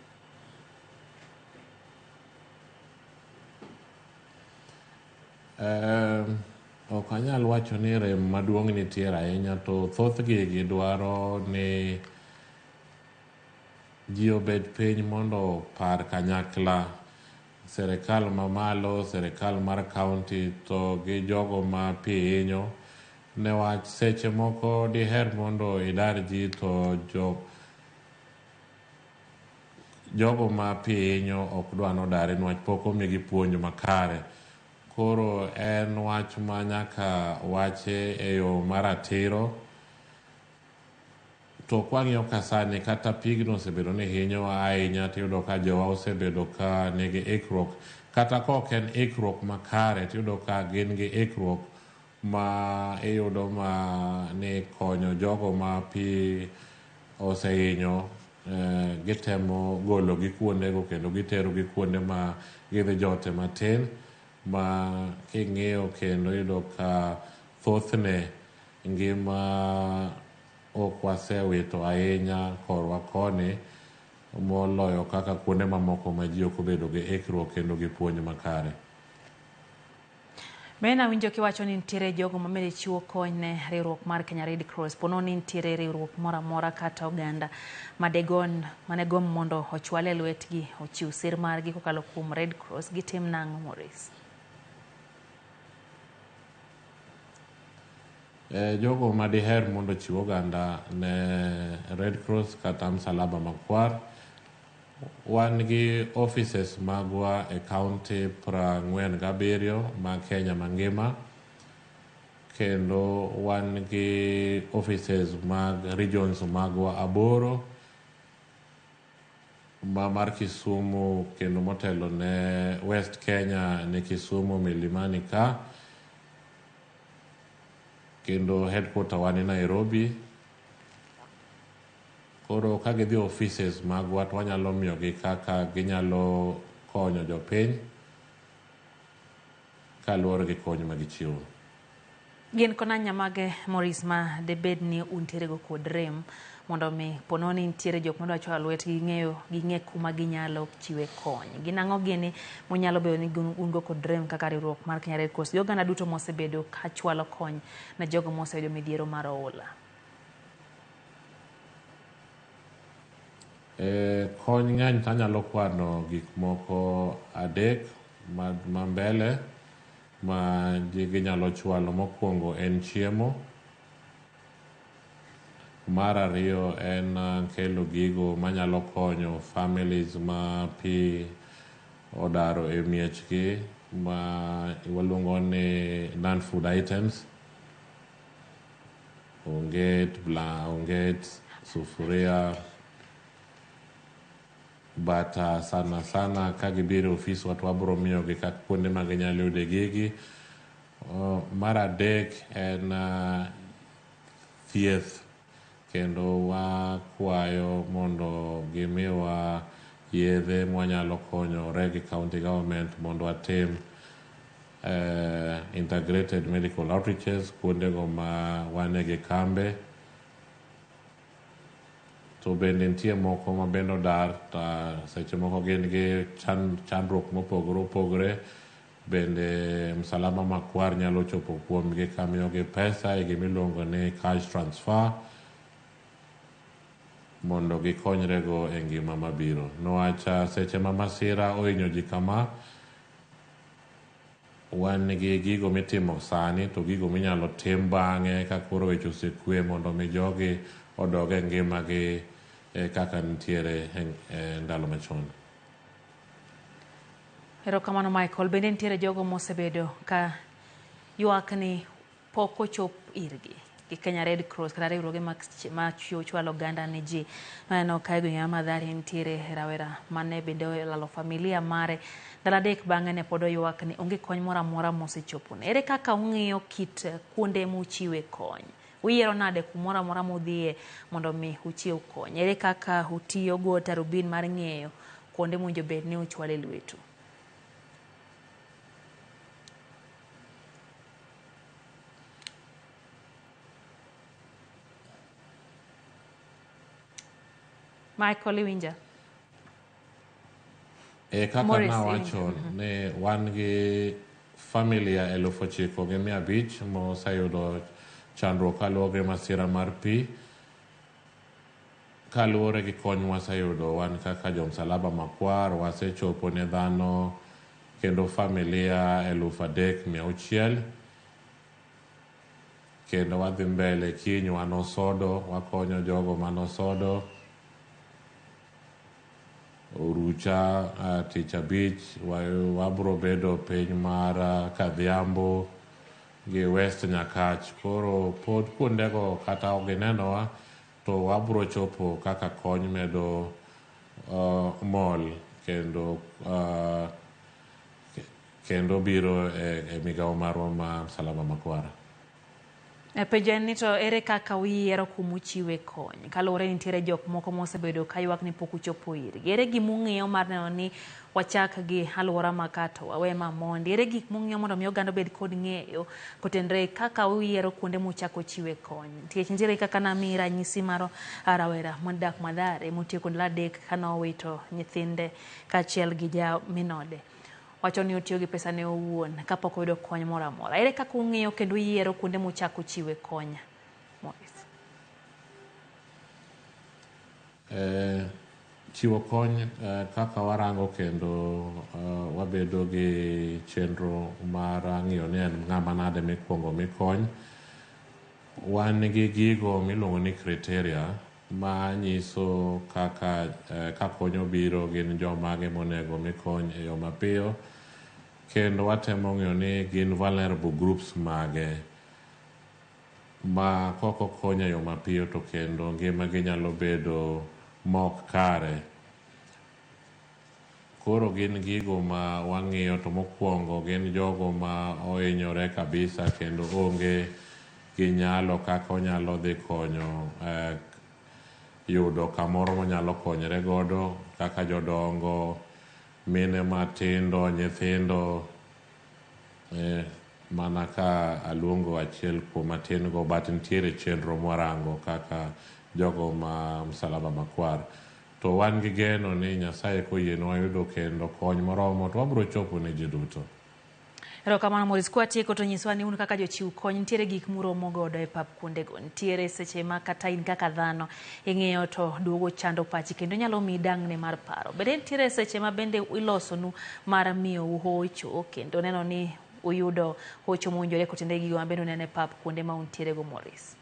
Ok anyal wacho ni rem maduong' nitiere ahinya, to thothgi gidwaro ni ji obed piny mondo opar kanyakla. Sirikal mamalo, sirikal mar county to gi jogo ma pi hinyo, newach seche moko diher mondo idar ji to jogo ma pi hinyo ok dwa nodari niwach pok omigi puonj makare. Koro en wach ma nyaka wache e yo maratiro. To kwang'iyo ka sani kata pigno osebedo ni hinyowa ahinya, tiyudo ka jowa osebedo ka nigi ikruok. Kata ka ok en ikruok makare, tiyudo ka gin gi ikruok ma iyudo ma ni konyo jogo ma pi osehinyo, gitemo gologi kuondego kendo giterogi kuonde ma gidhi jote matin, ma king'iyo kendo iyudo ka thothne ngima ok wasewito ahinya korwa koni moloyo kaka kuonde mamoko ma ji ok obedo gi ikruok kendo gi puonj makare. Bende awinjo kiwacho ni nitiere jogo ma bende chiwo kony ne riwruok mar Kenya Red Cross. Pono ni nitiere riwruok moro amora kata oganda mane gomb mondo ochwal e lwetgi ochiw sir margi kokalo kuom Red Cross, gitim nang'o, Maurice? Jogo ma diher mondo ochiw oganda ne Red Cross kata Msalaba Makwar, wan gi offices magwa e county 47 ma Kenya mangima, kendo wan gi offices mag regions magwa 8 ma mar Kisumu kendo motelo ne West Kenya ni Kisumu Milimani ka, kendo headquarter wa ni Nairobi. Koro ka gidhi offices magwa to wanyalo miyogi kaka ginyalo konyo jopiny kaluwore gi kony ma gichiwo. Gin konanya mage, Maurice, ma debed ni untiere go kod rem Mondo mi pono ni nitiere jok madwa chwalo lwetgi ging'eyo ging'e kuma ginyalo chiwe kony. Gin ang'o gini munyalo bedo ni un go kod rem kaka riwruok mar Kenya Red Cross gi oganda duto mosebedo ka chwalo kony ne jogo moseyudo midhiero mar oula? Kony ng'eny to anyalo kwano gik moko adek ma mbele ma ginyalo chwalo. Mokwongo en chiemo. Mar ariyo en kelo gigo manyalo konyo families ma pi odaro e miechgi ma waluongo ni non-food items. Onget, onget, sufuria. But sana sana ka gibiro e ofiswa to wabiro miyogi kaka kuonde ma ginyalo yude gigi. Mar adek en thieth kendo wakwayo mondo gimiwa yedhe mwanyalo konyore gi county government mondo watim integrated medical outreaches kuondego ma wane gi kambe. To bende nitie moko ma bende odar seche moko gin gi chandruok mopogore opogore. Bende Msalaba Makwar nyalo chopo kuomgi kamiyogi pesa e gimiluongo ni cash transfer mondo gikonyrego e ngima mabiro. Niwach seche ma masira ohinyo ji kama, wan gi gigo mitimo sani to gigo minyalo tim bang'e ka koro weche osekwe mondo mi jogi odog e ngimagi kaka nitiere e ndalo machon. Erokamano Michael. Bende nitiere jogo mosebedo ka ywak ni pok ochop irgi gi Kenya Red Cross kata riwruoge ma chwalo oganda ne ji. Waneno ka e gwenge ma Mathare nitiere rawera mane bende olalo familia mare ndalo adek bang'e ne pod oywak ni onge kony moro amora mosechopone. Ere kaka ung'iyo kit kuonde muchiwe kony? Uyiero nade kumoro amora mudhiye mondo mi uchiw kony? Ere kaka utiyo go tarubin mar ng'eyo kuonde mowinjo bed ni uchwale lwetu? Michael, iwinja? Kaka nawacho ni wan gi familia 9,500 moseyudo chandruok kaluwore gi masira mar pi. Kaluwore gi kony mwaseyudo wan kaka jo Msalaba Makwar wasechopo ne dhano kendo familia 3,600 kendo wadhi mbele kiny wanosodo wakonyo jogo manosodo. Orucha tich abich wabro bedo piny mar Kadhiambo gi West Nyakach. Koro pod kuondego kata ok ginenowa to wabro chopo kaka kony medo mol kendo kendo biro e migawo marwa ma Msalaba Makwar. Penjo en ni to ere kaka uyiero kumuchiwe kony? Kaluwore ni nitiere jok moko mosebedo ka ywak ni pok uchopo irgi. Ere gimung'iyo mar neno ni wachak gi alwora ma ka to wawe ma mondi? Ere gik mung'iyo mondo mi oganda obed kod ng'eyo kotenre kaka uyiero kuonde muchako chiwe kony? Nikech nitiere kaka namiyi ranyisi mar rawera modak Mathare motieko ndalo adek kanowito nyithinde kaachiel gi jaminode. Wacho ni otiyo gi pesa ne owuon kapok oyudo kony moro amora. Ere kaka ung'iyo kendo uyiero kuonde muchako chiwe kony? Maurice. Chiwo kony kaka warango kendo wabedo gi chenro mar ng'iyo ni en ng'ama nade mikuongo mikony. Wan gi gigo miluongo ni criteria ma nyiso kaka ka kony obiro gin jomage monego mikony e yo mapiyo kendo watemo ng'iyo ni gin vulnerable groups mage ma kok okony e yo mapiyo to kendo ngimagi nyalo bedo mok kare. Koro gin gigo ma wang'iyo to mokwongo gin jogo ma ohinyore kabisa kendo onge gi nyalo kaka onyalo dhi konyo yudo kamoro monyalo konyre godo kaka jodongo, mine matindo, nyithindo, mana ka aluongo achiel kuom matin go but nitiere chenro mwarango kaka jogo ma Msalaba Makwar. To wan gi geno ni Nyasaye koyienwa yudo kendo kony moromo to wabiro chopo ne ji duto. Erokamano Maurice, kwatieko to nyiswa ni un kaka jochiw kony nitiere gik muromo godo e pap kuondego. Nitiere seche ma kata in kaka dhano ing'iyo to duogo chando pachi kendo nyalo miyi dang'ni mar paro. Bende nitiere seche ma bende ilosonu mar miyou hocho kendo neno ni uyudo hocho mowinjore kotenore gi gigo ma bende uneno e pap kuonde ma untiere go Maurice.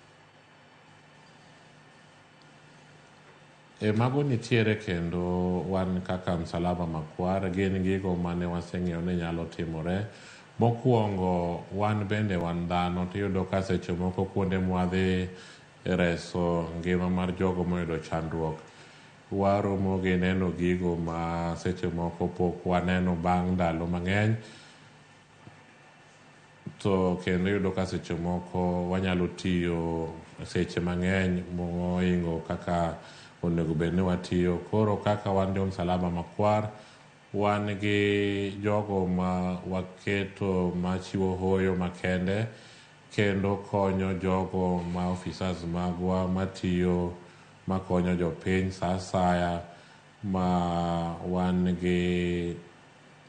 E mago nitiere kendo wan kaka Msalaba Makwar gin gigo mane waseng'eyo ni nyalo timore. Mokwongo wan bende wan dhano tiyudo ka seche moko kuonde mwadhi reso ngima mar jogo moyudo chandruok waromo gi neno gigo ma seche moko pok waneno bang' ndalo mang'eny to kendo iyudo ka seche moko wanyalo tiyo seche mang'eny mohingo kaka onego bed ni watiyo. Koro kaka wan jo Msalaba Makwar wan gi jogo ma waketo machiwo hoyo makende kendo konyo jogo ma officers magwa matiyo makonyo jopiny sa asaya ma wan gi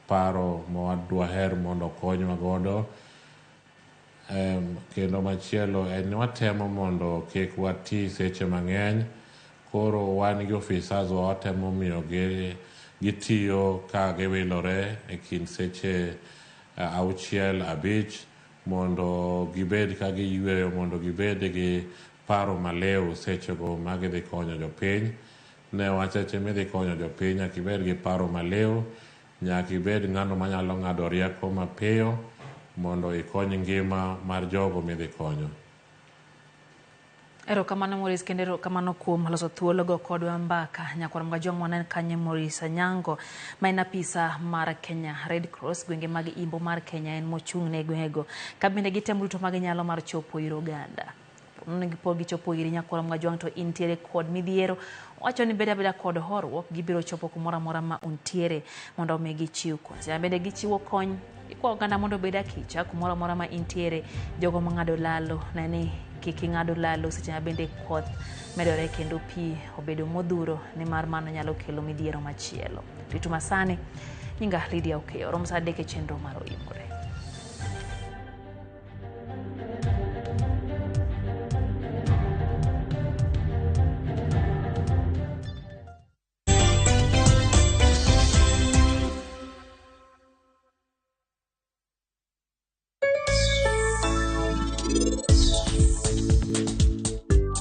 paro ma dwaher mondo okonywa godo. Kendo machielo en ni watemo mondo kik wati seche mang'eny. Koro wan gi officers wa watemo miyogi gitiyo ka giwilore e kind seche 6 5 mondo gibed ka giyweyo mondo gibed gi paro maliw sechego ma gidhi konyo jopiny. Newach seche midhi konyo jopiny nyaka ibed gi paro maliw, nyaka ibed ng'ano manyalo ng'ado rieko mapiyo mondo ikony ngima mar jogo midhi konyo. Erokamano Maurice, kendo erokamano kuom loso thuolo go kodwa mbaka. Nyakwar Mgajwang' wanen kanye Maurice Anyango ma en apisa mar Kenya Red Cross gwenge mag Imbo mar Kenya en mochung' ne gwengego ka bende gitemo duto ma ginyalo mar chopo ir oganda. Pod gichopo iri Nyakwar Mgajwang' to intiere kod midhiero. Owacho ni bed abeda kod horuok, gibiro chopo kumoro amora ma untiere mondo omi gichiw kony. Bende gichiwo kony ikwa oganda mondo obed akicha kumoro amora ma intiere. Jogo mang'ado lalo ne ni kik ing'ado lalo seche ma bende koth medore kendo pi obedo modhuro nimar mano nyalo kelo midhiero machielo. Ritu masani, nyinga Lydia Okeyo, rom sa 3 e chenro mar Oimore.